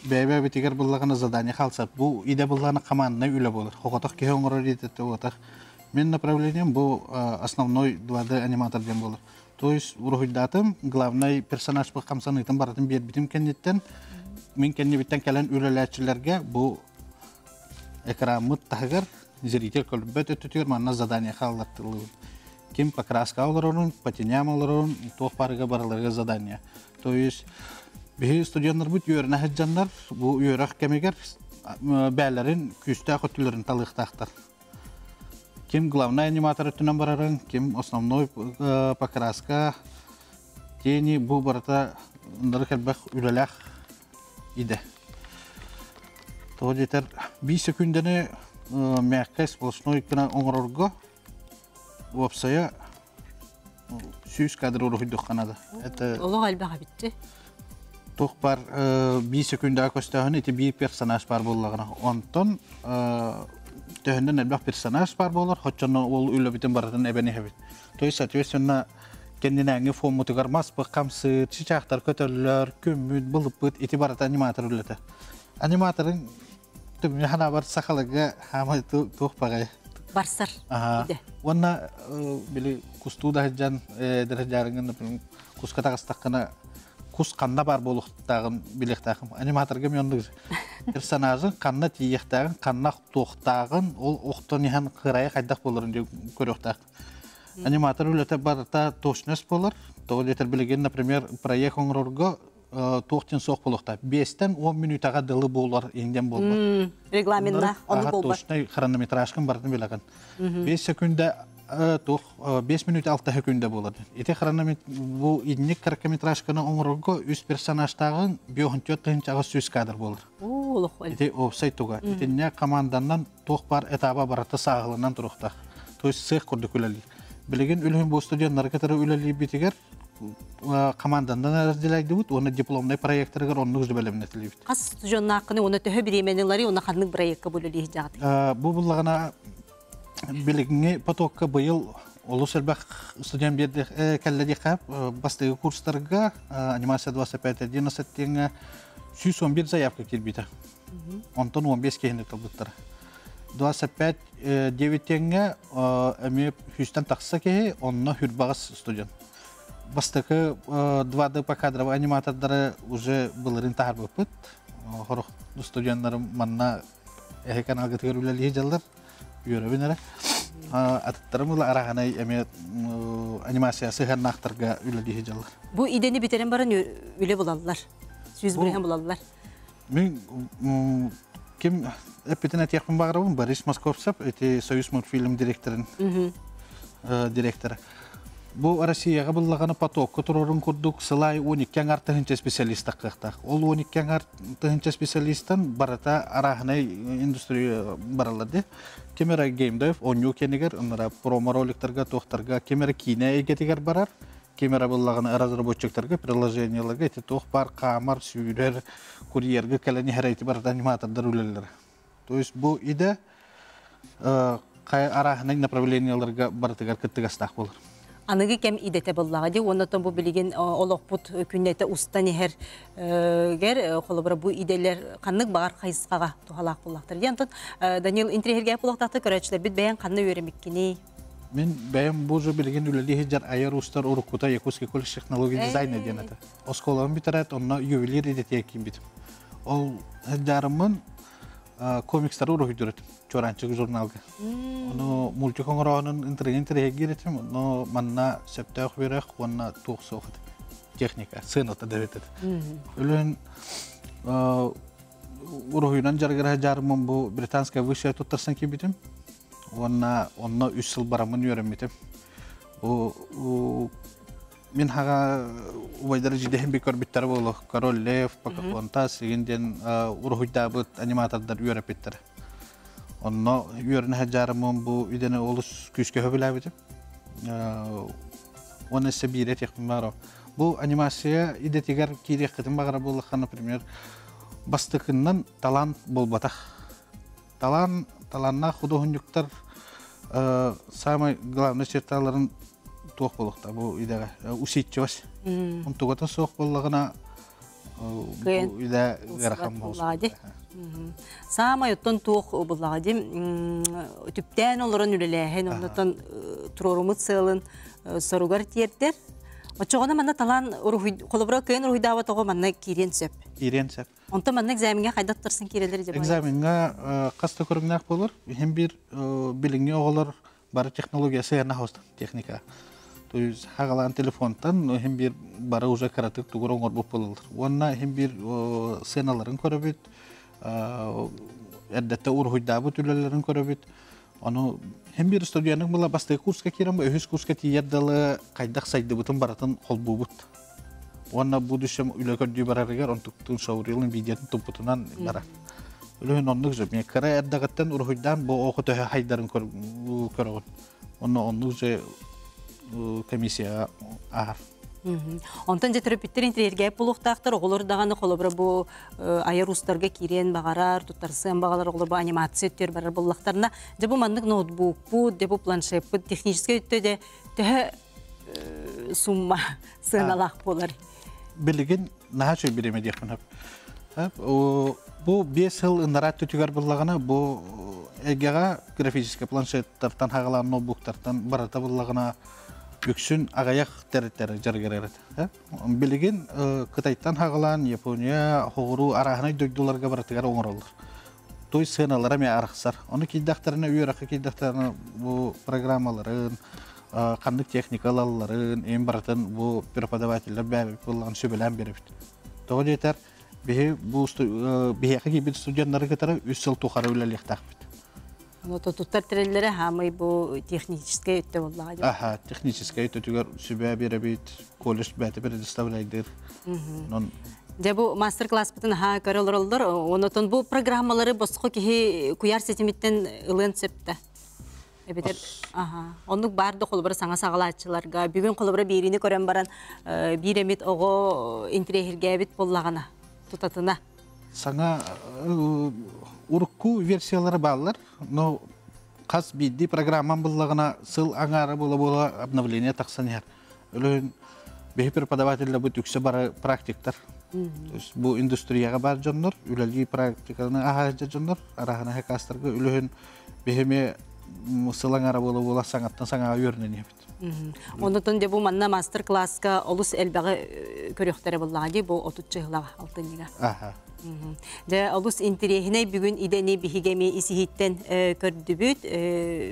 бэйэ-бэйэбитигэр буллаҕына задание хаалсар. Бу идэ буллаҕына команднай үлэ буолар. Хохотох киһи оҥорор идэтэ буотах. Мин направлением бу основной 2D аниматор диэн буолар. То есть уруһуйдаатым, главный персонаж бу хамсаныытын барытын биэрбитим кэнниттэн мин кэннибиттэн кэлэн үлэлээччилэргэ бу Экраммыт таһыгар зритель көрбөт өттүтүгэр манна задание хааллартылыбыт. Ким покраска олорорун, по теням олорорун, туох барыга барыларыгар задание. То есть биһи студеннарбыт үөрэнэ сылдьаннар бу үөрэх кэмигэр бээлэрин күүстээх өттүлэрин талыахтаахтар. Ким главный аниматор өттүнэн барарын, ким основной покраска, тени бу барыта ындары элбэх үлэлээх идэ. Тоҕо диэтэр, биир сөкүүндэни мягкай сплошной гына оҥорорго уопсайа 100 кадр уруһуйдуохха наада. Это Олох элбэх эбитти. Туох бар 1 секундаға көстөһүн ити биир персонаж бар буоллаҕына. Онтон төһөннөн элбэх персонаж бар буолар, хоччонно ол үлэбитин барытын эбэн иһэбит. То есть, соответственно, кэннинээҥи фоммутугар маспыт хамсыыр, чычаахтар көтөллөр, күммүт, былыппыт ити барыта аниматор үлэтэ. Аниматорын түмү ханабар сахалыга хаамай туох баҕай. Барсар. Уонна били кустуу да сылдьан дэрэ куска таҕыстаххына кус ханна баар буолуохтааҕын билиэхтээхим. Аниматорга мен оннук персонажын ханна тиийиэхтээҕин, ханна туохтааҕын, ол охтон иһэн кырайа хайдах буоларын көрүөхтээх. Аниматор үлэтэ барыта точность буолар. Тоҕо диэтэр билигин, например, проект оҥорорго туох диэн суох буолуохтаах. 5-тэн 10 мүнүүтэҕэ дылы буолар инден буолбат. Регламентна оннук буолбат. Точный хронометражкын барытын билэҕин. 5 секунда туох 5 мүнүүтэ 6 секунда буолар. Ити хрономет бу инник короткометражканы оҥорорго үс персонажтааҕын 54 кадр буолар. Ити офсайт туга. Итинне команданнан туох бар этаба барыта сааһыланан туруохтаах. То есть цех курдук үлэлиир. Билигин үлүһүн бу студенттары кытары үлэлиирбитигэр команданан разделяйдыбыт уонна дипломнай проекттарыгар оннук же бэлэмнэтилибит. Хас студеннааххыны уонна төһө бириэмэнилари уонна ханнык проектка бу үлэлиир дьаҕыт? Бу буллаҕына билигиҥҥи потокка быйыл олус элбэх студент биэрдих кэллэ диэххэ бастакы курстарга анимация 25 11 диэҥҥэ 111 заявка киирбитэ. Онтон 15 киһини талбыттара. 25 9 эмиэ сүүстэн тахса киһи, онно хүрбаҕас студент. Бастакы 2D покадровый аниматордары уже былырын таһарбыппыт. Хорох студенттарым манна эһи каналгытыгар үлэлии дьаллар. Үөрөбүн эрэ. Атыттарым ыла араһанай эмиэ анимация сыһаннаахтарга үлэлии дьаллар. Бу идэни бүтерен баран үлэ булаллар. Сүз бүрһен булаллар. Мин ким эппитин этиэхпин баҕарабын Борис Московцев, ити Союз мультфильм директорын директора. Бу Россияҕа буллаҕына потокка турорун курдук сылай 12 аҥар тыһынча специалист таххыахтаах. Ол 12 аҥар тыһынча специалисттан барыта арааһынай индустрия баралар ди. Ким эрэ геймдев оонньуу кэнигэр, ынара промо-роликтарга, туохтарга, ким эрэ киинэ эйгэтигэр барар, ким эрэ буллаҕына разработчиктарга, приложенияларга ити туох баар хаамар, сүүрэр, курьерга кэлэн иһэр ити барыта аниматордар үлэлэр. То есть бу идэ арааһынай направленияларга барытыгар кыттыгастаах буолар. Аныгы кэм идэтэ буоллаҕа дии, уонна бу билигин олохпут күннэтэ устан иһэр гэр холобура бу иделер ханнык баҕар хайысхаҕа туһалаах буоллахтар. Диэн онтон Данил интриһиргээ буолуохтаахта көрөөччүлэрбит бэйэн ханна үөрэмиккиний? Мин бэйэм бу же билигин үлэлии сылдьар айар уустар уруккута Якутский колледж технологий дизайна диэн этэ. Оскуолабын бүтэрээт, онно ювелир идэтигэр киирбитим. Ол сылдьарыммын комикстары уруһуйдуур этим Чуораанчык журналга. Ону мультик оҥороонун интриги этим, но манна сөптөөх үөрэх уонна туох суох этэ. Техника, сыаната да эбит этэ. Өлөн уруһуйунан дьарыгыра дьарыммын бу британская высшая туттарсан киирбитим. Уонна онно үс сыл бараммын үөрэммитим. Бу мин хаға убайдары жидеһин би көрбүттэр буолу. Король Лев, Покахонтас игин диэн уруһуйдаабыт аниматордар үөрэппиттэр. Онно үөрэнэ жарымын бу идэни олус күүскэ хөбүлээбитим. Уонна өссө биирэ этиэхпин баҕарабын. Бу анимация идэтигэр киириэххитин баҕара буоллахха, например, бастакыннан талант буолбатах. Талант, таланнаах худуоһунньуктар самый главный черталарын туох буолуохта бу идэҕэ усидчивость. Онтугата суох буоллаҕына бу идэ ыарахан буолуо. Саамай оттон туох буллаҕа дим түптээн олорон үлэлээһин, оннотон туруорумут сыалын соругар тиэрдэр. Оччоҕуна манна талаан уруһуй холобура кыайан уруһуйдаабат оҕо манна киириэн сөп. Киириэн сөп. Онтон манна экзамеҥҥа хайдах туттарсан киирэллэр дьэ Экзамеҥҥа хас да көрүҥнээх буолар. Иһин биир билиҥҥи оҕолор бары технология сыһыаннаах техника. То есть хагалаан телефонтан иһин биир бары уже кыратык тугур оҥорбут буолаллар. Уонна иһин биир сыаналарын көрөбүт, эрдэттэ уруһуйдаабыт үлэлэрин көрөбүт. Ону иһин биир студеннык була бастакы курска киирэн үһүс курска тиийэр дылы хайдах сайдыбытын барытын холбуубут. Уонна будущем үлэ көрдүү барарыгар онтуктуун шоурилын видеотун туппутунан барар. Үлүһүн оннук же мен кыра эрдэҕиттэн уруһуйдаан бу оҕо төһө хайдарын көрөҕүн. Онно оннук же комиссияҕа ааһар. Онтон дьэ төрөппүттэр интэриэһиргээбит буолуохтаахтар, оҕолор даҕаны холобура бу айар уустарга киириэн баҕарар, туттарсыан баҕалар оҕолор бу анимация өттүгэр барар буоллахтарына, дьэ бу маннык ноутбукпут, дьэ бу планшеппыт техническэй өттө дьэ төһө сумма сыаналаах буолар? Билигин наһаа үчүгэй бириэмэ диэхпин сөп. Бу 5 сыл ынараа өттүгэр буллаҕына бу эйгэҕэ графическай планшеттартан хагалаан ноутбуктартан барыта буллаҕына үксүн аҕыйах тэрилтэр дьарыгырар этэ. Билигин Кытайтан хагалаан Япония, Хоҕуруу арааһынай дойдуларга барытыгар оҥороллор. Той сыаналара эмиэ арахсар. Ону киирдэхтэринэ үөрэххэ киирдэхтэринэ бу программаларын, ханнык техника ылалларын, эм барытын бу преподавателлэр бэйэбит буоллаҕын сүбэлээн биэрэбит. Тоҕо диэтэр, биһи бу биһиэхэ киирбит студеннары кытары үс сыл тухары үлэлиэхтээхпит. Туттар тэриллэрэ хаамай бу техническэй өттө буоллаҕа дии. Аха, техническэй өттүгэр сүбэ биэрэбит, колледж бэйэтэ предоставляйдыр. Онон Дьэ бу мастер-класспытын аһаа көрө олороллор. Онотон бу программалары босхо киһи куйаар ситимиттэн ылыан сөп да. Эбэтэр аха оннук баар да холобура саҥа саҕалааччыларга бүгүн холобура биириини көрөн баран биир эмит оҕо интириэһиргээбит буоллаҕына тутатына Саҥа урукку версиялара бааллар, но хас биирдии программам буллаҕына сыл аҥаара буола-буола обновление тахсан иһэр. Өлөһүн биһи преподавателлэрбит үксэ бары практиктар. То есть бу индустрияҕа баар дьоннор, үлэлии практиканы аһа сылдьар дьоннор, араһына хакастарга үлөһүн биһими сыл аҥаара буола-буола саҥаттан саҥаҕа үөрэнэн иһэбит. Оннотон дьэ бу манна мастер-класска олус элбэҕи көрүөхтэрэ буоллаҕа дии бу отучча ыһылаҕа алтынньыга. Аха. Дьэ олус интэриэһинэй бүгүн идэни биһиги эмиэ ис-иһиттэн көрдүбүт,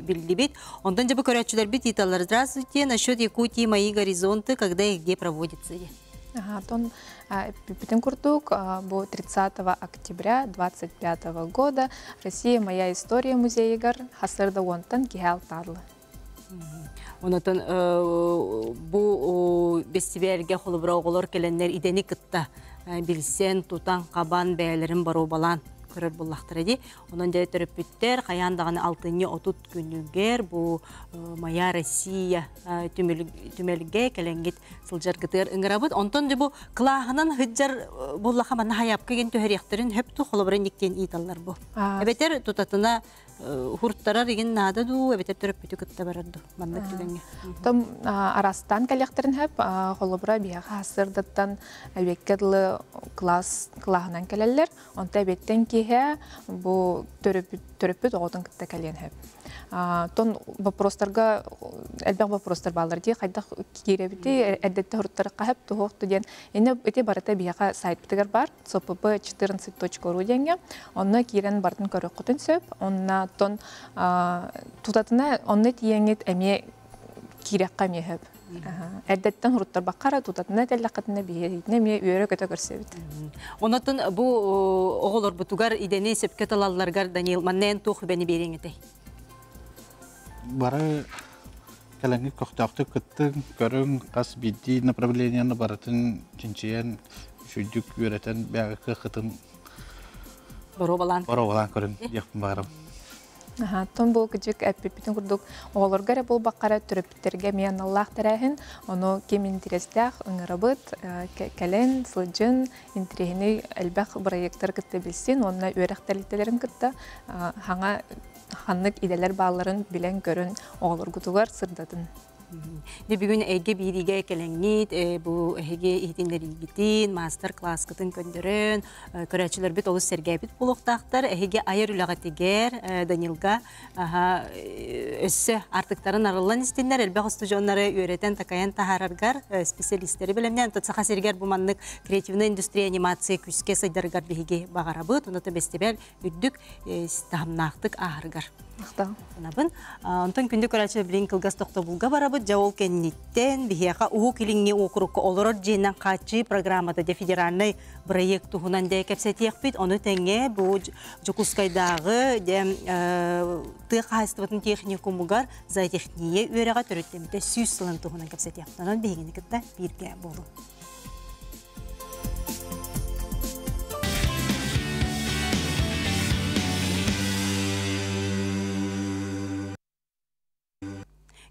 биллибит. Онтон дьэ бу көрөөччүлэрбит ыйыталлар. Здравствуйте, насчет Якутии мои горизонты, когда и где проводится? Антон бүтүн курдук бу 30 октября 25 года Россия моя история музейыгар хасырда уонтан киһи алтаарлы. Онотон бу бэстибээлгэ холобура оҕолор кэлэннэр идэни кытта билсэн, тутан, хабан, бэйэлэрин боруобалаан көрөр буоллахтара дии. Онон дьэ төрөппүттэр хайаан даҕаны алтынньы 30 күнүгэр бу Моя Россия түмэлгэ кэлэҥҥит сылдьаргытыгар ыҥырабыт. Онтон дьэ бу кылааһынан сылдьар буоллаха манна хайаапка гин түһэриэхтэрин хөп ту холобура инниктиэн ыыталлар бу. Эбэтэр тутатына Хуртарар игин наада дуу, эбэтэр төрөппүтү кытта барар дуу, маннык түгэҥҥэ. Том арастаан кэлиэхтэрин сөп, холобура биһиэхэ сырдаттан эбиэккэ дылы класс кылааһынан кэлэллэр. Онто эбиэттэн киэһэ бу төрөппүт оҕотун кытта кэлиэн сөп. Тон вопростарга элбэх вопростар бааллар дии хайдах киирэбити эрдэттэ хуруттарыкка сөп туһуохту диэн ини ити барыта биһиэхэ сайтпытыгар баар cpp14.ru диэҥҥэ онно киирэн барытын көрүөххүтүн сөп онно оттон тутатына онно тиийэҥҥит эмиэ киирэххэ эмиэ сөп эрдэттэн уруттарбакка эрэ тутатына кэллэххитинэ биһиэхитинэ эмиэ үөрэ-көтө көрсөбүт Онотон бу оҕолорбутугар идэни сөпкө талалларыгар Даниил манна эн туох үбэни биэриэҥ этэй? Бары кэлэҥҥит көхтөөхтүк кыттыҥ, көрүҥ, хас биирдии направлениены барытын чинчийэн, үчүгдүк үөрэтэн бэйэҕэ кыаххытын боруобалаан боруобалаан көрүҥ диэхпин баҕарабын. Оттон бу кыдьык эппиппитин курдук оҕолорго эрэ буолбакка эрэ төрөппүттэргэ эмиэ аналлаах тэрээһин. Ону ким интэриэстээх ыҥырабыт, кэлэн, сылдьын, интэриэһинэй элбэх бырайыактары кытта билсин уонна үөрэх тэрилтэлэрин кытта хаҥа ханнык идэлэр баалларын билэн-көрөн оҕолоргутугар сырдатын. Дьэ бүгүн эйгэ биириигэ кэлэҥҥит, бу эһиги иһитиннэриигитин, маастар-кылааскытын көрдөрөн, көрөөччүлэрбит олус сэргээбит буолуохтаахтар. Эһиги айар үлэҕитигэр Данилга өссө артыктарын арыллан истиннэр, элбэх устудьуоннары үөрэтэн-такайан таһаараргар специалистэри бэлэмнээн, Саха сиригэр бу маннык креативная индустрия анимация күүскэ сайдарыгар биһиги баҕарабыт. Онон бэстибээл үрдүк таһымнаахтык ааһарыгар Санабын. Онтон күндү көрөөччү билин кылгас тохтобулга барабыт. Дьэ ол кэнниттэн биһиэхэ Уһук Илиҥҥи уокурукка олорор дьиэнэн хааччыы программата дьэ федеральнай проект туһунан дьэ кэпсэтиэхпит. Ону тэҥэ бу Дьокуускайдааҕы дьэ тыа хаһаайыстыбатын техникумугар зоотехния үөрэҕэ төрүттэммитэ 100 сылын туһунан кэпсэтиэхпит. Онон биһигини кытта бииргэ буолуҥ.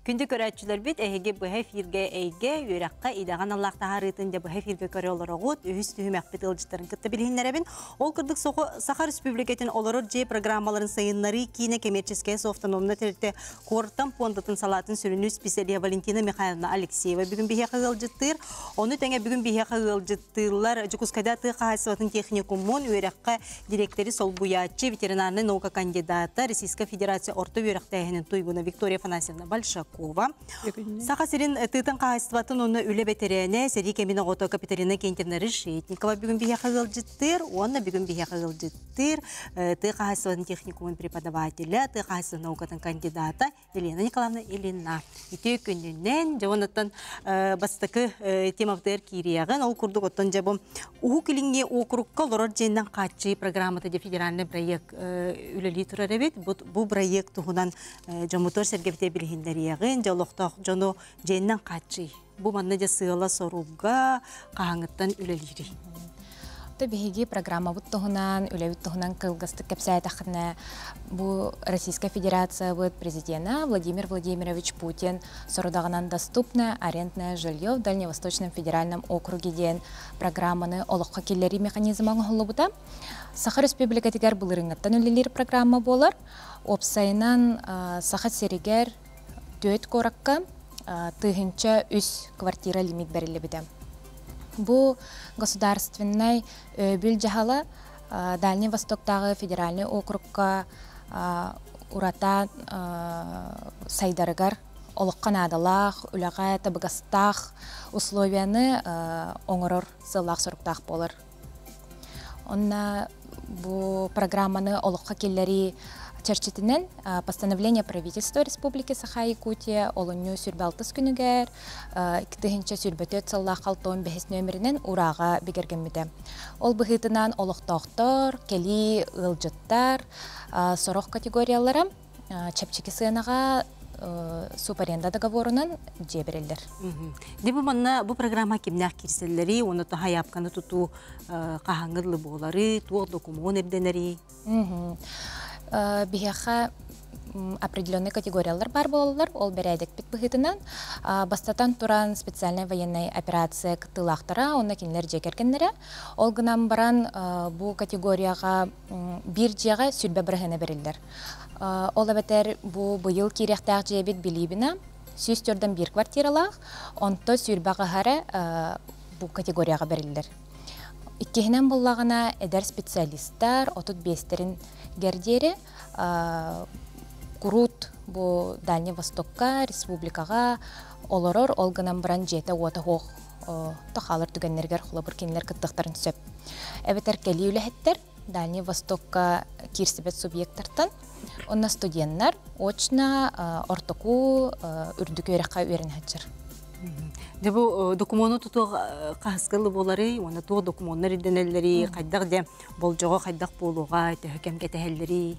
Күндү көрөөччүлэрбит, эһиги быһа эфиргэ эйгэ, үөрэххэ, идэҕэ аналлаах таһаарыытын дьэ быһа эфиргэ көрө олороҕут. Үһүс түһүмэхпит ыалдьыттарын кытта билиһиннэрэбин. Ол курдук Саха Республикатын олорор дьиэ программаларын сайыннарыы киинэ коммерческая автономная тэрилтэ Куортам пуондатын салаатын сүрүннүүр специалиһа Валентина Михайловна Алексеева бүгүн биһиэхэ ыалдьыттыыр. Ону тэҥэ бүгүн биһиэхэ ыалдьыттыыллар Дьокуускайда тыа хаһаайыстыбатын техникумун үөрэххэ дириэктэри солбуйааччы, ветеринарнай наука кандидата, Российская Федерация орто үөрэхтээһинин туйгуна Виктория Афанасьевна Большакова. Саха сирин тыытын хаһаайыстыбатын уонна үлэ бэтэрээнэ, сэрии кэмин оҕото Капиталина Кентьевна Решетникова бүгүн биһиэхэ ыалдьыттыыр уонна бүгүн биһиэхэ ыалдьыттыыр тыа хаһаайыстыбатын техникумун преподавателэ, тыа хаһаайыстыбатын наукатын кандидата Елена Николаевна Ильина. Үтүө күнүнэн, дьэ оннуттан бастакы темабытыгар киириэҕин. Ол курдук оттон дьэ бу Уһук Илиҥҥи уокурукка олорор дьиэннэн хааччыы программата дьэ федеральный проект үлэлии турар эбит. Бу проект туһунан дьоммутугар сэргэбитэ билиһиннэриэҕин, дьэ олохтоох дьону дьиэннэн хааччыы. Бу манна дьэ сыала-соруга хаһааҥҥыттан үлэлиирий? То биһиги программабыт туһунан, үлэбит туһунан кылгастык кэпсээтэххинэ, бу Российская Федерациябыт президена Владимир Владимирович Путин сорудаҕынан «Доступное арендное жилье в Дальневосточном федеральном округе» диэн программаны олоххо киллэрии механизма оҥоһуллубута. Саха Республикатыгар былырыыҥҥыттан үлэлиир программа буолар. Уопсайынан Саха сиригэр түөрт куоракка 1003 квартира лимит бэриллибитэ. Бу государственнай өйөбүл дьаһала Дальний Востоктааҕы федеральнай округка урата сайдарыгар олоххо наадалаах, үлэҕэ табыгастаах условияны оҥорор сыаллаах-соруктаах буолар. Онно бу программаны олоххо киллэрии чэрчитинэн постановление правительства Республики Саха-Якутия олунньу 26 күнүгэр 2024 сыллаах халтон бэһис нөмеринэн урааҕа бигэргэммитэ. Ол быһыытынан олохтоохтор, кэлии ыалдьыттар сорох категориялара чэпчэки сыанаҕа субаренда договорунан дьиэ бэриллэр. Дьэ бу манна бу программа кимнээх киирсэллэрий уонна сайаапканы тутуу хаһааҥҥы дылы буоларый, туох докумуон ирдэнэрий? Биһиэхэ определенный категориялар бар буолаллар, ол бэрээдэкпит быһыытынан. Бастатан туран специальная военная операция кыттыылаахтара, онно кинилэр дьиэ кэргэннэрэ. Ол гынан баран бу категорияҕа биир дьиэҕэ сүрбэ бырыһыана бэриллэр. Ол эбэтэр бу быйыл киириэхтээх дьиэбит Билибина 104 биир квартиралаах, онто сүүрбэ аҕыһа бу категорияҕа бэриллэр. Иккиһинэн буллаҕына эдэр специалистар 35-тэрин диэри куруут бу Дальний Востокка, республикаҕа олорор, ол гынан баран дьиэтэ уота суох хаалар түгэннэригэр холобур кинилэр кыттыахтарын сөп. Эбэтэр кэлии үлэһиттэр Дальний Востокка киирсибэт субъектартан, онно студеннар очно ортоку үрдүк үөрэххэ үөрэнэ сылдьар. Дьэ бу докумуону тутуох хаһыскалы буоларый уонна туох докумуоннар ирдэнэллэрий, хайдах дьэ болдьоҕо хайдах буолуоҕа, төһө кэм кэтэһэллэрий?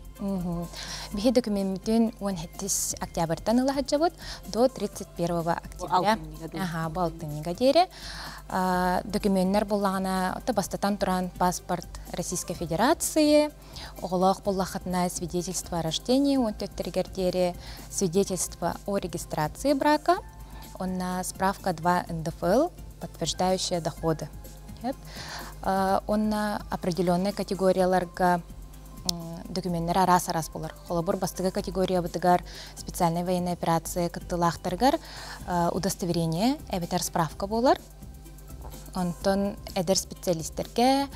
Биһи докумеммитин 17 октябрьтан ыла сылдьабыт до 31 октября. Ага, бу алтынньыга диэри. Документтар буллаҕына, бастатан туран паспорт Российской Федерации, оҕолоох буоллаххытына свидетельство о рождении 14-тэригэр диэри, свидетельство о регистрации брака, онна справка 2 НДФЛ, подтверждающая доходы. Онна определенный категорияларга документтар араас-араас болар. Холобур бастыгы категориябытыгар специальная военная операция кыттылаахтарыгар удостоверение эбэтэр справка болар. Онтон эдэр специалисттерге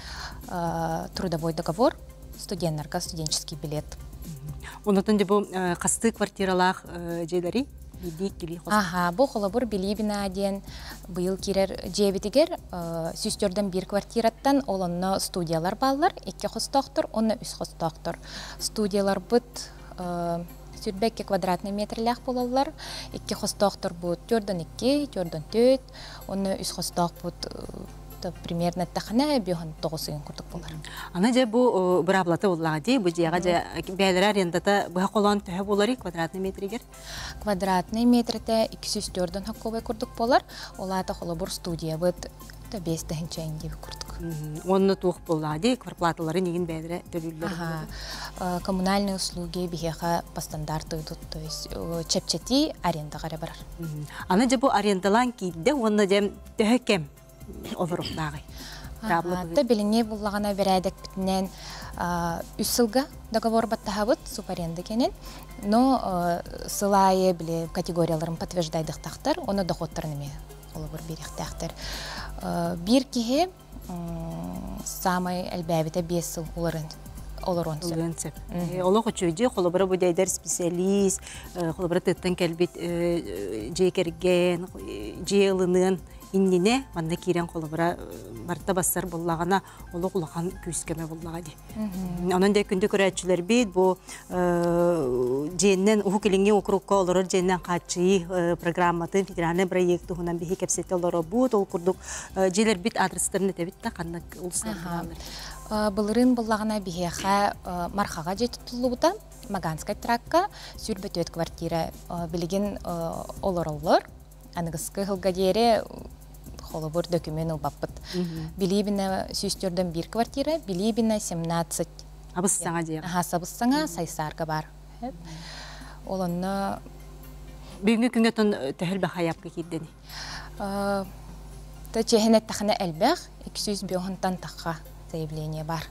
трудовой договор, студенттарга студенческий билет. Онотон дьэ бу хастыы квартиралаах дьиэлэри биирдии иккилии хос. Аха, бу холобур Билибина диэн быйыл киирэр дьиэбитигэр 104 биир квартираттан ол онно студиялар бааллар, икки хостоохтор, онно үс хостоохтор. Студияларбыт 22 квадратный метрлээх буолаллар. Икки хостоохторбут 4-2, 4-4, онно үс хостоохпут примерно тахана биохан тоҕус ыйын курдук болар. Аны дьэ бу быраабылата буоллаҕа дии, бу дьиэҕэ дьэ бэйэлэрэ арендата быһа холоон төһө буоларый квадратный метригэр? Квадратный метрete 204 хоккобай курдук болар. Ол аата холобур студиябыт 5 тыһыынча диэби курдук. курдук. Онно туох буоллаҕа дии, кварплаталарын игин бэйэлэрэ төлүүллэр. Коммунальные услуги биһиэхэ по стандарту идут, то есть чэпчэтии арендаҕа эрэ барар. Аны дьэ бу арендалаан киирдэ уонна дьэ төһө кэм олоруохтааҕый? Та билиҥҥи буллаҕына бэрээдэкпитинэн үс сылга договор баттаһабыт субаренда кэнин, но сыл аайы били категорияларын подтверждайдыхтахтар, оны доходтарын эмиэ холобур биэриэхтээхтэр. Биир киһи саамай элбээбитэ 5 сыл уларын олоруон сөп. Олох үчүгэй холобура бу эдэр специалист, холобура тыттан кэлбит дьиэ кэргэн, дьиэ ылыныан иннинэ манна киирэн холобура барыта бассар буллаҕына олох улахан күүскөмө буллаҕа дии. Онон дэ күндү көрөөччүлэрбит бу дьиэннэн Уһук Илиҥҥи округка олорор дьиэннэн хааччыйыы программатын федеральный проект туһунан биһи кэпсэтэ олоробут. Ол курдук дьиэлэрбит адрестарын этэбит да ханнык улуустарга бааллар? Былырыын буллаҕына биһиэхэ Мархаҕа дьиэ туттуллубута. Маганскай тракка 104 квартира билигин олороллор. Аныгыскы сылга диэри холобур документ ылбаппыт. Билибина сүүстөрдөн биир квартира, Билибина 17. Абыс саҥа дьиэ. Аха, сабыс саҥа Сайсаарга бар. Ол онно Бүгүҥҥү күҥҥэ тон төһөл бахайапка киирдэни? Та чиэһин эттэхинэ элбэх, 205 тахха заявление бар.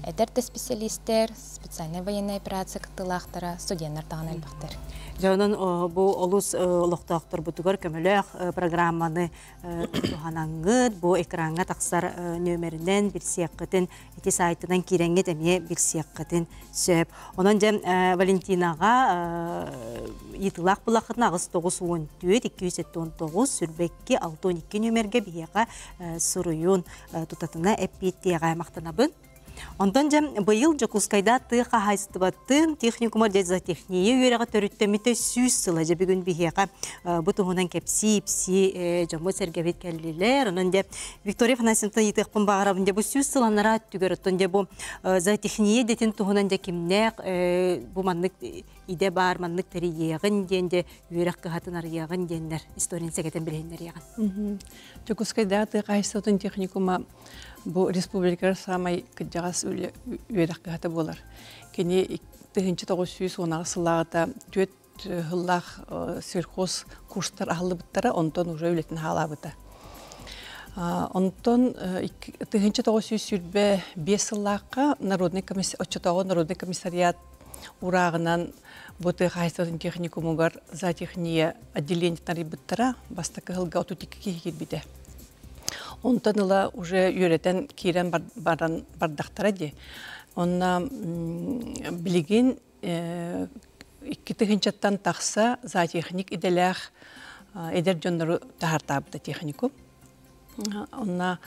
Эдэр да специалистер, специальная военная операция кыттыылаахтара, студеннар даҕаны элбэхтэр. Дьэ, онон бу олус олохтоохторбутугар көмөлөөх программаны туһанаҥҥыт, бу экраҥҥа тахсар нүөмэринэн билсиэххитин, ити сайтынан киирэҥҥит эмиэ билсиэххитин сөп. Онон дьэ Валентинаҕа ыйытыылаах булаххытына 8 94 279 22 62 нүөмэргэ биһиэхэ суруйун тутатына эппиэттиэҕэ махтанабын. Онтон дьэ быйыл Дьокуускайда тыа хаһаайыстыбатын техникума зоотехния үөрэҕэ төрүттэммитэ 100 сыла дьэ бүгүн биһиэхэ бу туһунан кэпсии-ипсии дьоммут-сэргэбит кэллилэр. Онон дьэ Виктория Афанасьевна ыйытыахпын баҕарабын дьэ бу 100 сыл анараа өттүгэр оттон дьэ бу зоотехния идэтин туһунан дьэ кимнээх бу маннык идэ баар маннык тэрийиэҕин диэн дьэ үөрэх кыһатын арыйыаҕын диэннэр историяны сэгэтэн билиһиннэриэҕин. Дьокуускайдааҕы тыа хаһаайыстыбатын техникума бу республикаҕа саамай кырдьаҕас үөрэх кыһата буолар. Кини 1918 сыллааҕыта түөрт сыллаах сельхоз курстар аһыллыбыттара, онтон уже үлэтин хаалаабыта. Онтон 1925 сыллаахха народный оччотооҕу народный комиссариат урааҕынан бу тыа хаһаайыстыбатын техникумугар зоотехния отделениетын арыйбыттара, бастакы сылга 32 киһи киирбитэ. Онтон ыла уже үөрэтэн киирэн баран бардахтара дии. Онно билигин 2 тыһыынчаттан тахса зоотехник идэлээх эдэр дьоннору таһаартаабыта техникум. Онно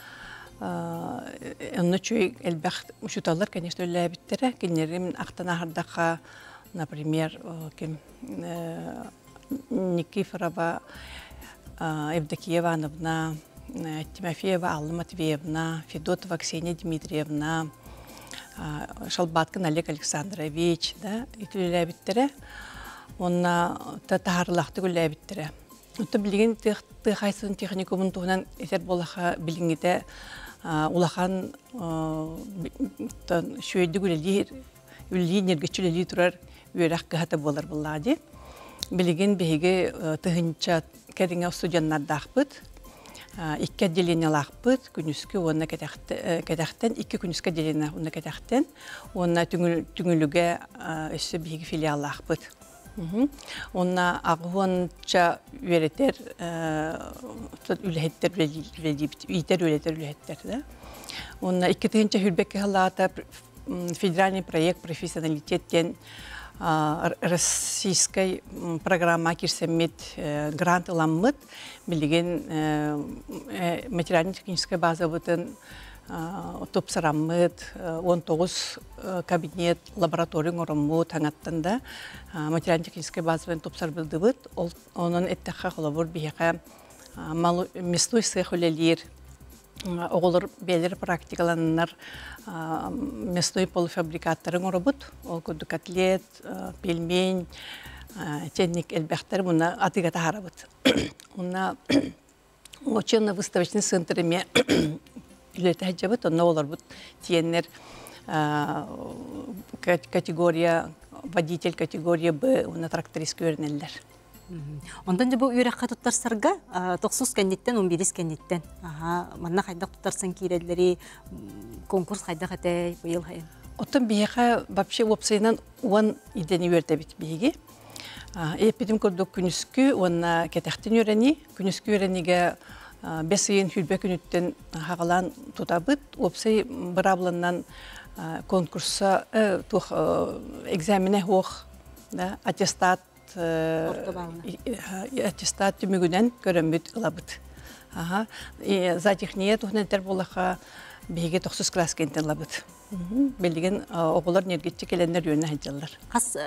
онно үчүгэй элбэх учууталлар, конечно, үлэлээбиттэрэ. Кинилэрин ахтан аһардахха, например, ким Никифорова Евдокия Ивановна, Тимофеева Алла Матвеевна, Федотова Ксения Дмитриевна, Шалбаткин Олег Александрович, да, үлэлээбиттэрэ. Онна таһаарыылаахтык үлэлээбиттэрэ. Оттон билигин тыа хаһаайыстыбатын техникумун туһунан этэр буоллахха билиҥҥитэ улахан үчүгэйдик үлэлиир, үлэлии ньиргиччи үлэлии турар үөрэх кыһата буолар буоллаҕа дии. Билигин биһиги 1000 кэриҥэ студеннардаахпыт, икки отделениелаахпыт, күнүскү уонна кэтэхтэн, икки күнүскү отделение уонна кэтэхтэн, уонна Түҥүлүгэ өссө биһиги филиаллаахпыт. Уонна 80-ча үөрэтэр үлэһиттэр үлэлиибит, иитэр үөрэтэр үлэһиттэр да. Уонна 2022 сыллаата федеральный проект «Профессионалитет» диэн российскай программа киирсэммит грант ыламмыт, билигин материально-техническай базабытын тупсараммыт, 19 кабинет, лаборатория оҥороммут, таҥаттан да материально-техническай базабытын тупсарбылдыбыт. Онон эттэххэ холобур биһиэхэ мясной цех үлэлиир, оҕолор бэйэлэр практикаланнар мясной полуфабрикаттарын оҥоробут. Ол курдук котлет, пельмень, чэнник элбэхтэр муна атыыга таһаарабыт. Уонна учебно-выставочный центр эмиэ үлэтэ сылдьабыт, онно олорбут тиэннэр категория водитель категория Б уонна тракторист үөрэнэллэр. Онтон дьэ бу үөрэххэ туттарсарга тохсус кэнниттэн, он биирис кэнниттэн манна хайдах туттарсан киирэллэри, конкурс хайдах этэй быйыл хайын? Оттон биһиэхэ вообще уопсайынан уон идэни үөрдэбит биһиги. Эппитим курдук күнүскү уонна кэтэхтин үөрэнии. Күнүскү үөрэниигэ бэс ыйын хүрбэ күнүттэн хаҕалаан тутабыт. Уопсай быраабыланан конкурса туох экзамене хуох да аттестат аттестат түмүгүнэн көрөммүт ылабыт. Аха. Зоотехния туһунан этэр буоллахха биһиги тохсус класс кэнтэн ылабыт. Билигин оҕолор ньиргиччи кэлэннэр үөнэ сылдьаллар. Хас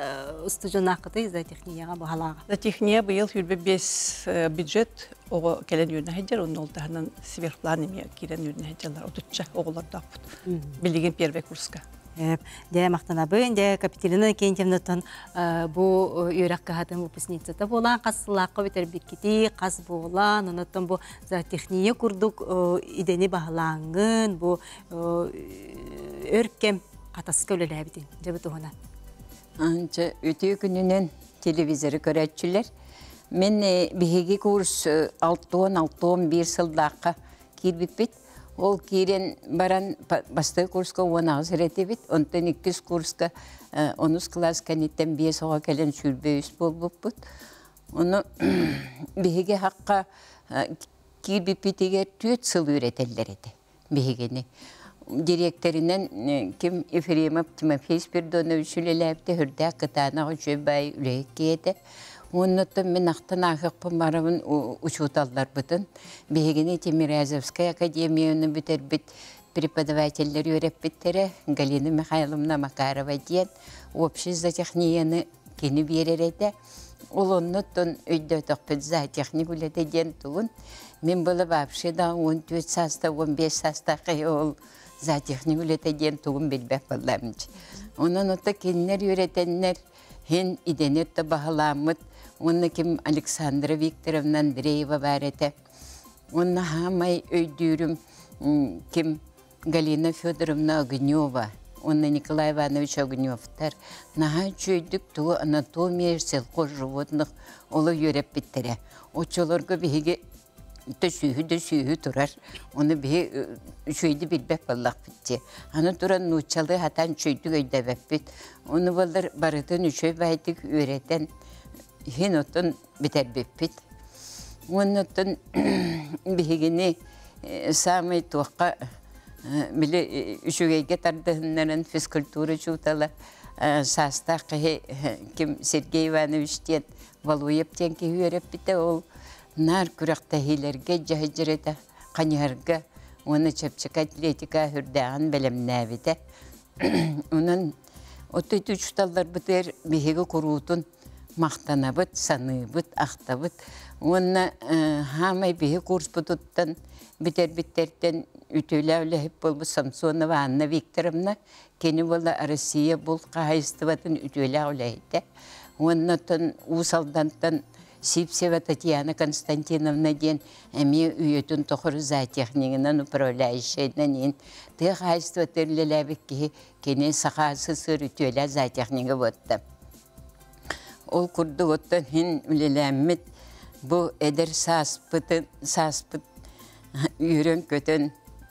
устудьуоннааххытый зоотехнияҕа баһалааҕа? Зоотехния быйыл 25 бюджет оҕо кэлэн үөнэ сылдьар, онно ол таһынан сверхплан эмиэ киирэн үөнэ сылдьаллар. Отучча оҕолордоохпут. Билигин первый курска. Дьэ, махтанабын. Дьэ, Капиталина Иннокентьевнаттан бу үөрэх кыһатын выпускницата буолан, хас сыллаахха бүтэрбиккитий, хас буолан, онуттан бу зоотехния курдук идэни баһылааҥҥын, бу өр кэм хатаска үлэлээбитиҥ. Дьэ, бу туһунан. Анча үтүө күнүнэн телевизоры көрөөччүлэр. Мен биһиги курс 6-61 сылдаахха киирбиппит. Ол киирэн баран бастакы курска 18 эретибит, онтон иккис курска онус кылаас кэнниттэн биэс оҕо кэлэн 23 буолбуппут. Ону биһиги хаққа киирбиппитигэр түөрт сыл үөрэтэллэр этэ биһигини. Директоринэн ким Ефремов Тимофей Спиридонович үлэлээбитэ үрдээх кытаанах үчүгэй баай үлэһит киһи этэ. Уоннаттан мин ахтан ааһыахпын барабын учууталларбытын. Биһигини Тимирязевскай академияны бүтэрбит преподавателлэр үөрэппиттэрэ Галина Михайловна Макарова диэн общий зоотехнияны кини биэрэр этэ. Ол оннуттан өйдөөтөхпүт зоотехник үлэтэ диэн тугун. Мин была вообще да 14 сааста, 15 саастаах ол зоотехник үлэтэ диэн тугун билбэт буоллаам. Онон ото кинилэр үөрэтэннэр хин идэни да баһылааммыт уонна ким Александра Викторовна Андреева баар этэ. Уонна хаамай өйдүүрүм ким Галина Федоровна Огнева уонна Николай Иванович Огневтар наһаа үчүгэйдик тугу анатомия сельхозживотных оло үөрэппиттэрэ. Оччолорго биһиги да сүүһү да сүүһү турар. Ону биһи үчүгэйди билбэт буоллахпыт дии. Аны туран нууччалыы хатаан үчүгэйдик өйдөбөппүт. Ону буоллар барытын үчүгэй баайдык үөрэтэн иһин оттон бүтэрбиппит. Уонна оттон биһигини саамай туохха били үчүгэйгэ тардыһыннаран физкультура учуутала саастаах киһи ким Сергей Иванович диэн Валуев диэн киһи үөрэппитэ ол наар күрэхтэһиилэргэ дьаһыдьыр ханьыһарга уонна чэпчэки атлетика үрдээҕин бэлэмнээбитэ. Онон оттон учууталларбытыгар биһиги куруутун махтанабыт, саныыбыт, ахтабыт. Уонна хаамай биһи курспутуттан бүтэрбиттэртэн үтүөлээх үлэһит буолбут Самсонова Анна Викторовна кини буола Россия булт хаһайыстыбатын үтүөлээх үлэһитэ. Уонна Уус Алдантан Сипсева Татьяна Константиновна диэн эмиэ үйэтин тухары зоотехнигынан управляющайынан иин тыа хаһайыстыбата үлэлээбит киһи кини Саха СССР үтүөлээх зоотехнига буотта. Ол курдук оттон хин үлэлээммит бу эдэр сааспытын сааспыт үөрэн-көтөн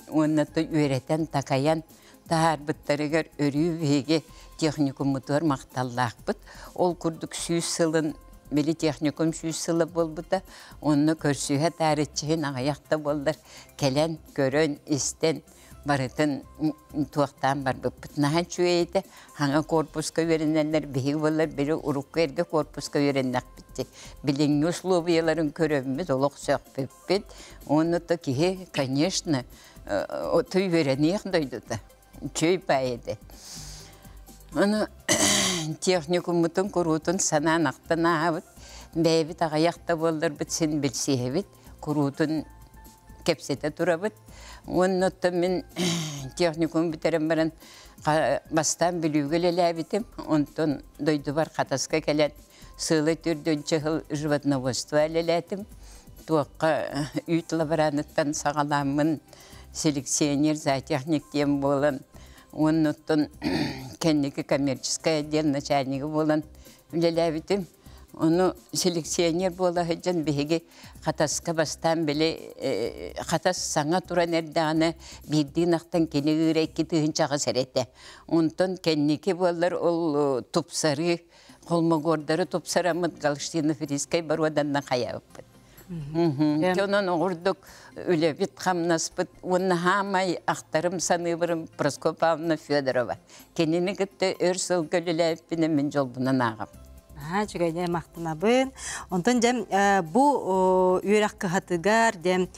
уонна үөрэтэн такайан таһаарбыттарыгар өрүү биһиги техникуммутугар махталлаахпыт. Ол курдук 100 сылын били техникум 100 сыла буолбута, онно көрсүһэ таарыччыһын аҕыйахта буоллар кэлэн, көрөн, истэн барытын туохтаан барбыппыт. Наһаа үчүгэй этэ. Хаҥа корпуска үөрэнэллэр, биһиги буоллар били урукку эргэ корпуска үөрэннэхпит. Билиҥҥи условияларын көрөммүт, олох сөхпүппүт. Онно то киһи, конечно, ото үөрэниэх дойдута. Үчүгэй баай этэ. Аны техникуммутун куруутун санаан ахтан ааһабыт. Бэйэбит аҕыйах да буолларбыт син билсиһэбит. Куруутун кэпсэтэ турабыт. Уонна оттон мин техникум бүтэрэн баран бастаан Бүлүүгэ үлэлээбитим. Онтон дойдубар Хатаска кэлэн сылы түрдүнчэ сыл животноводство үлэлээтим. Туохха үүт лабораныттан саҕалааммын. Селекционер, зоотехник диэн буолан, оннуттан кэнники коммерческай отдел начальнига буолан үлэлээбитим. Ону селекционер буола сылдьан биһиги Хатаска бастаан били Хатас саҥа туран эрдэҕинэ биирдии ынахтан кини ыыра 2 000 сэрэтэ. Онтон кэнники буоллар ол тупсарыы холмогордары тупсараммыт Голштино-Фризскай боруоданна хайаабыппыт. Онон оҕурдук үлэбит хамнаспыт уонна хаамай ахтарым саныыбырым Прасковья Павловна Федорова. Кинини кытта өр сылга үлэлээбиппинэн мин дьолбунан ааҕам. Аа, үчүгэйдик махтанабын. Онтон дьэ бу үөрэх кыһатыгар дьэ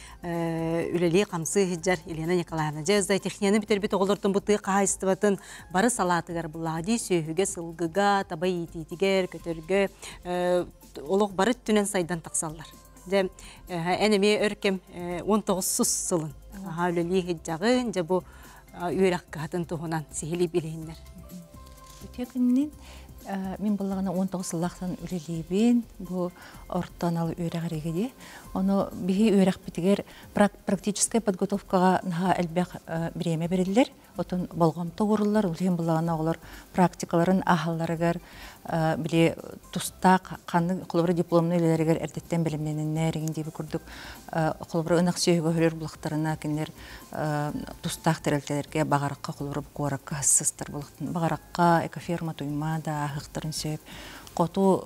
үлэлии хамсыы сылдьар Елена Николаевна. Дьэ зоотехнияны бүтэрбит оҕолортон бу тыа хаһаайыстыбатын бары салаатыгар буллаҕа дии сүөһүгэ, сылгыга, таба иитиитигэр, көтөргө олох бары өттүнэн сайдан тахсаллар. Дьэ эн эмиэ өр кэм 19 сылын аха үлэлии сылдьаҕын, дьэ бу үөрэх кыһатын туһунан сиһилии билиһиннэр. Үтүө күнүнэн. Мин буллаҕына 19 сыллаахтан үлэлиибин, бу орто анал үөрэҕиригэ дии. Ону биһи үөрэхпитигэр практическая подготовкаҕа наһаа элбэх бириэмэ бериллэр. Отон болҕомто ууруллар, улиһин буллаҕына оҕолор практикаларын аһалларыгар били тустаах ханнык холобура дипломный үлэлэригэр эрдэттэн бэлэмнэнэннэр игин диэби курдук холобура ынах сүөһүгө хөрөр булахтарына кинилэр тустаах тэрилтэлэргэ Баҕарахха холобура куоракка хассыстар булахтын Баҕарахха экоферма Туймаада аһыктарын сөп хоту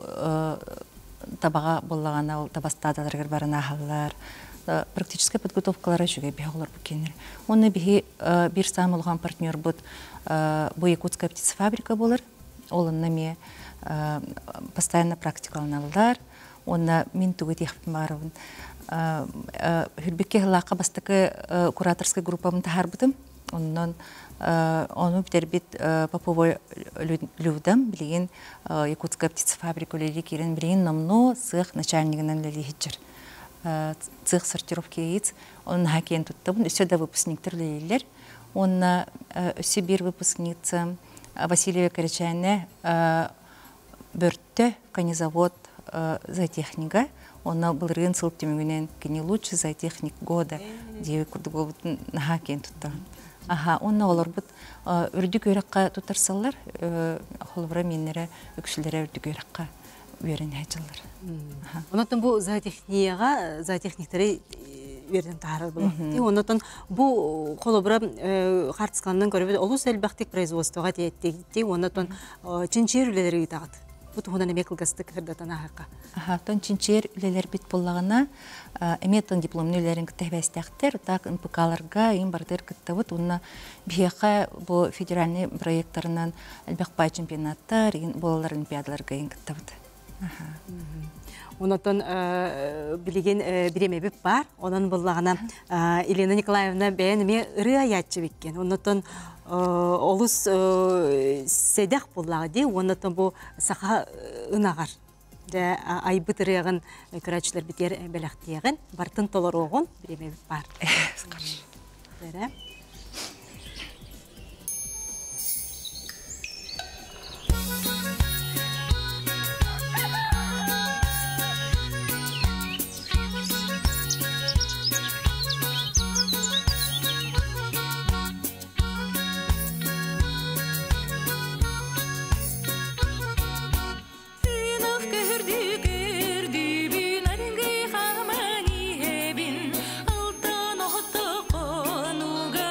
табаҕа буллаҕына ол табастаадаларыгар баран аһаллар практическая подготовкалара үчүгэй биһи оҕолор бу кинилэр. Уонна биһи биир саамай улахан партнербут бу Якутская птицефабрика буолар. Ол онно эмиэ постоянно практикаланаллар. Уонна мин тугу этиэхпин баарабын. Хүрбикке хылааққа бастакы кураторскай группабын таһаарбытым. Оннон ону бүтэрбит Попова Людам билигин Якутская птицефабрика үлэлии киирэн билигин номнуо сыах начальнигынан үлэлии сылдьар. Цех сортировки яиц. Онун наһаа киэн туттабын. Өссө да выпускниктар үлэлииллэр. Уонна өссө биир выпускница Васильева Кэричээнэ Бөртө конезавод зоотехнига. Онно былырыын сыл түмүгүнэн кини лучший зоотехник года диэби курдук буолбутун наһаа киэн туттабын. Аха, онно олорбут үрдүк үөрэххэ туттарсаллар, холобура миэннэрэ үксүлэрэ үрдүк үөрэххэ үөрэнээччилэр. Онотон бу зоотехнияҕа зоотехниктары үөрдэн таһаарар буолар. Онотон бу холобура хартысканнан көрөбүт олус элбэхтик производствоға тиэттигитти, онотон чинчиир үлэлэри ыытаҕыт. Бу туһунан эмиэ кылгастык кырдатан аһака. Аха, тон чинчиэр үлэлэрбит буллаҕына, эмиэ тон дипломный үлэлэрин кытта хэбээстэхтэр, так НПК-ларга им бардыр кыттабыт, уонна биһиэхэ бу федеральный проекттарынан элбэх пай чемпионаттар, буолалар олимпиадаларга ин кыттабыт. Онотон билигин биремебит бар. Онон буллаҕына Елена Николаевна бэйэн эмиэ ырыа аятчы биккен. Онотон олус сэдэх буллаҕа дии. Онотон бу саха ынаҕар. Дэ айбыт ырыаҕын көрөөччүлэр битиэр бэлэхтиэҕин, бартын толоруоҕун биремебит бар. Бэрэ. Ынах көһүрдү көрдүбүн аргы хаман иһэбин алтан оһотто конуга.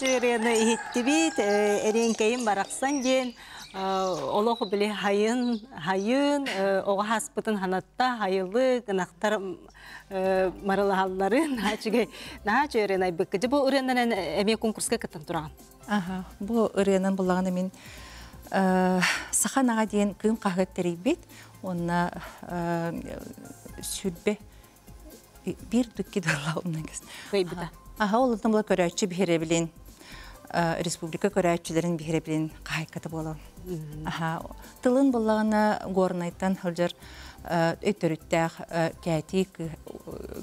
Наһаа иһиттибит, эриэҥкэйим барахсан диэн олох били хайын хайын оҕо хаспытын ханатта хайылы гынахтар марылаһалларын наһаа үчүгэй наһаа үчүгэй ырыаны айбыкка. Дьэ бу ырыанан эмиэ конкурска кыттан тураҕын. Аха, бу ырыанан буллаҕына мин Саха наҕа диэн кыым хаһыат тэрийбит уонна сүрбэ биир дукки дылла умнан кэс. Кыайбыта. Аха, ол онтон була көрөөччү биһирэбилин республика көрөөччүлэрин биһирэбилин хаһайката буолан. Аха, тылын буллаҕына Горнайтан сылдьар өйтөрүттээх Кээтии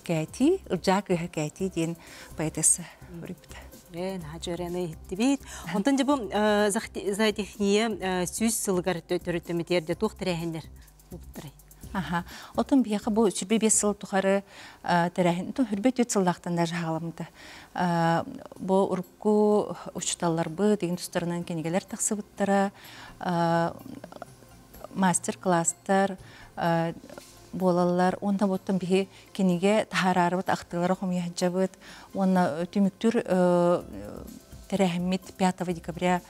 Кээтии, Ырдьаа кыыһа Кээтии диэн поэтесса суруйбута. Наһаа дьүөрэни иһиттибит. Онтон дьэ бу зоотехния 100 сылыгар төрүттэммитигэр дьэ туох тэрээһиннэр буолбуттарай? Аха. Отон биһиэхэ бу 25 сыл тухары тэрээһин, 24 сыллаахтан даже хаҕаламмыта. Бу урукку учууталларбыт деген тустарынан кинигэлэр тахсыбыттара, мастер-класстар буолаллар. Уонна оттон биһи кинигэ таһаараарыбыт ахтыылары хомуйа сылдьабыт. Уонна түмүктүүр тэрээһиммит 5 декабря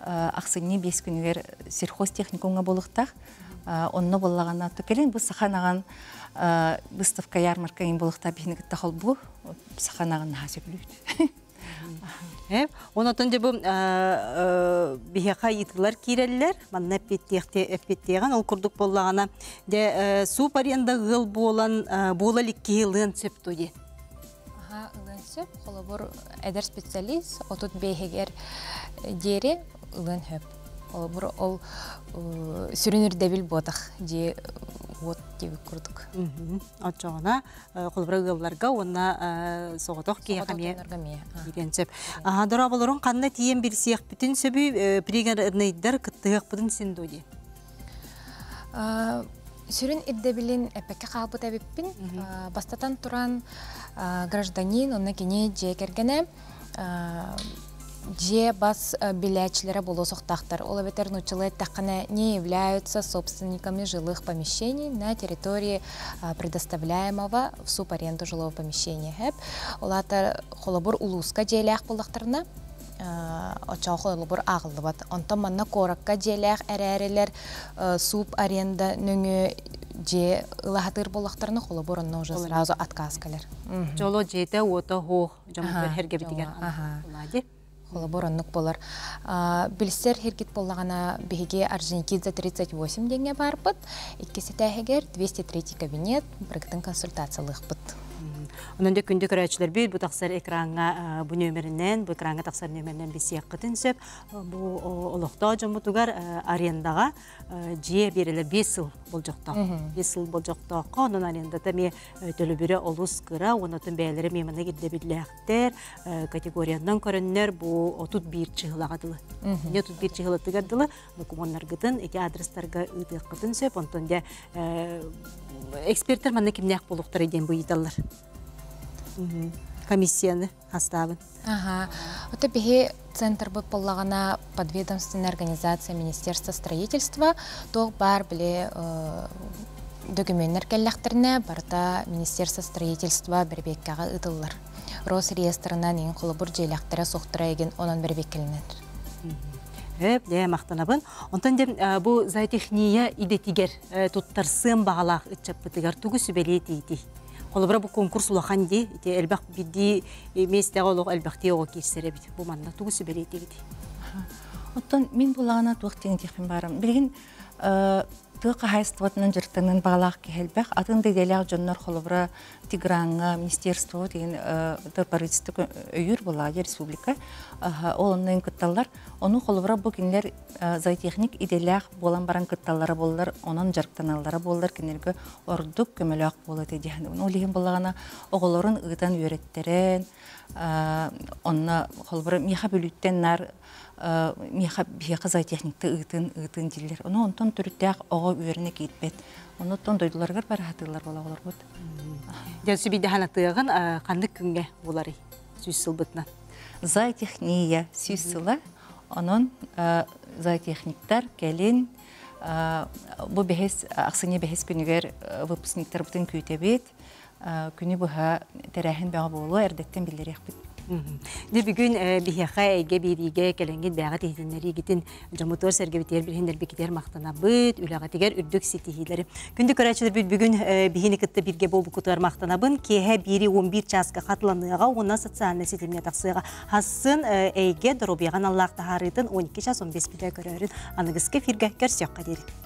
ахсынньы 5 күнүгэр сельхозтехникумҥа буолуохтаах. Онно буоллаҕына, кэлин бу саха анаҕан выставка ярмарка иҥ буолуохтаах биһини кытта холбуу саха анаҕын наһаа сөбүлүүбүт. Онотон дьэ бу биһиэхэ ыйытыылар киирэллэр. Манна эппиэттиэҕин ол курдук буоллаҕына дьэ суп аренда ыал буолан буола илик киһи ылыан сөп дуо диэн. Аха, ылыан сөп. Холобур, эдэр специалист 35-гэр диэри ылыан сөп. Холобур, ол сүрүн ирдэбил буотах дьиэ уот диэбит курдук. Оччоҕуна холобура ыалларга уонна соҕотох киһиэхэ эмиэ киириэн сөп. Дорооболорун ханна тиийэн билсиэхпитин сөбүй пригороднайдар кыттыһыахпытын син дуо дии? Сүрүн ирдэбилин эппэккэ хаалбыт эбиппин. Бастатан туран, гражданин, онно кини дьиэ кэргэнэ дьиэ бас билээччилэрэ буолуо сохтаахтар. Ол эбэтэр нууччалыы эттэххинэ, не являются собственниками жилых помещений на территории предоставляемого в субаренду жилого помещения. Ол аата холобур улууска дьиэлээх буоллахтарына, оччоҕо холобур ааҕыллыбат. Онтон манна куоракка дьиэлээх эрээрилэр суп аренда нөҥүө дьиэ ылаһатыыр буоллахтарына, холобур онно уже сразу отказ кэлэр. Дьоло дьиэтэ уота хоох дьоммутугар эргэбитигэр ди. Холобур оннук болар. Билсэр хиргит боллаҕына биһиги Орджоникидзе 38 диэҥҥэ баарбыт. Иккис этээһигэр 203 кабинет барыгытын консультациялыахпыт. Онон да күндү көрөөччүлэрбит бу тахсар экраҥҥа бу нүөмэринэн, бу экраҥҥа тахсар нүөмэринэн билсиэххитин сөп. Бу олохтоох дьоммутугар арендаҕа дьиэ биэрэлэр 5 сыл болдьохтоох. 5 сыл болдьохтооххо, онон арендата эмиэ төлөбүрэ олус кыра, онон бэйэлэрэ эмиэ маннык ирдэбиллээхтэр, категориянан көрөннөр бу 31 чыһылаҕа дылы. 31 чыһылатыгар дылы докумуоннаргытын ити адрестарга ыытыаххытын сөп. Онтон дьэ эксперттэр манна кимнээх буолуохтарай диэн бу ыйыталлар. Комиссияны хастаабын. Ага. Это биһи центрбыт буоллаҕына подведомственная организация Министерства строительства туох баар били докуменнар кэллэхтэринэ барыта Министерство строительства бэрэбиэккэҕэ ыытыллар. Росреестрынан иҥ холобур дьиэлэхтэрэ суохтара эгин онон бэрэбиэккэлэнэр. Өп, дьэ, махтанабын. Онтон дьэ бу зоотехния идэтигэр туттарсыан баҕалаах ыччаппытыгар тугу сүбэлиэ этиитий? Холобура бу конкурс улахан дии, ити элбэх биирдии миэстэҕэ олох элбэхтии оҕо киирсэр эбит. Бу манна тугу сүбэлиэ этигитий? Оттон мин булаҕына туох диэн этиэхпин баарым. Билигин тыа хаһаайыстыбатынан дьарыктанан баҕалаах киһи элбэх. Атын да идэлээх дьоннор холобура Тиграҥҥа министерство деген правительство өйүүр буоллаҕа республика. Ол онно кытталлар. Ону холобура бу кинилэр зоотехник идэлээх буолан баран кытталлара буоллар, онон дьарыктаналлара буоллар кинилэргэ ордук көмөлөөх буолуо этэ диэн. Ол иһин буоллаҕына оҕолорун ыытан үөрэттэрэн, онно холобура миэхэ Бүлүүттэн наар миэхэ биһиэхэ зоотехникты ыытын ыытын дииллэр. Ону онтон төрүттээх оҕо үөрэнэ киирбэт. Онуттан дойдуларыгар бара сатыыллар буола оҕолорбут. Дьэ сүбүйдэһэн атыаҕын ханнык күҥҥэ буоларый 100 сылбытынан? Зоотехния 100 сыла. Онон зоотехниктар кэлин бу бэһис ахсынньы бэһис күнүгэр выпускниктарбытын күүтэбит. Күнү быһа тэрээһин бөҕө буолуо, эрдэттэн биллэриэхпит. Дьэ бүгүн биһиэхэ эйгэ биэриигэ кэлэҥҥит бэйэҕит иһитиннэриигитин дьоммутугар сэргэбитигэр билиһиннэрбиккитигэр махтанабыт, үлэҕитигэр үрдүк ситиһиилэри. Күндү көрөөччүлэрбит бүгүн биһини кытта бииргэ буолбуккутугар махтанабын. Киэһэ биири 11 чааска хатыланыаҕа уонна социальнай ситимҥэ тахсыаҕа. Хассын эйгэ доруобуйаҕа аналлаах таһаарыытын 12 час 15 мүнүүтэ көрөөрүн аныгыскы эфиргэ көрсүөххэ диэри.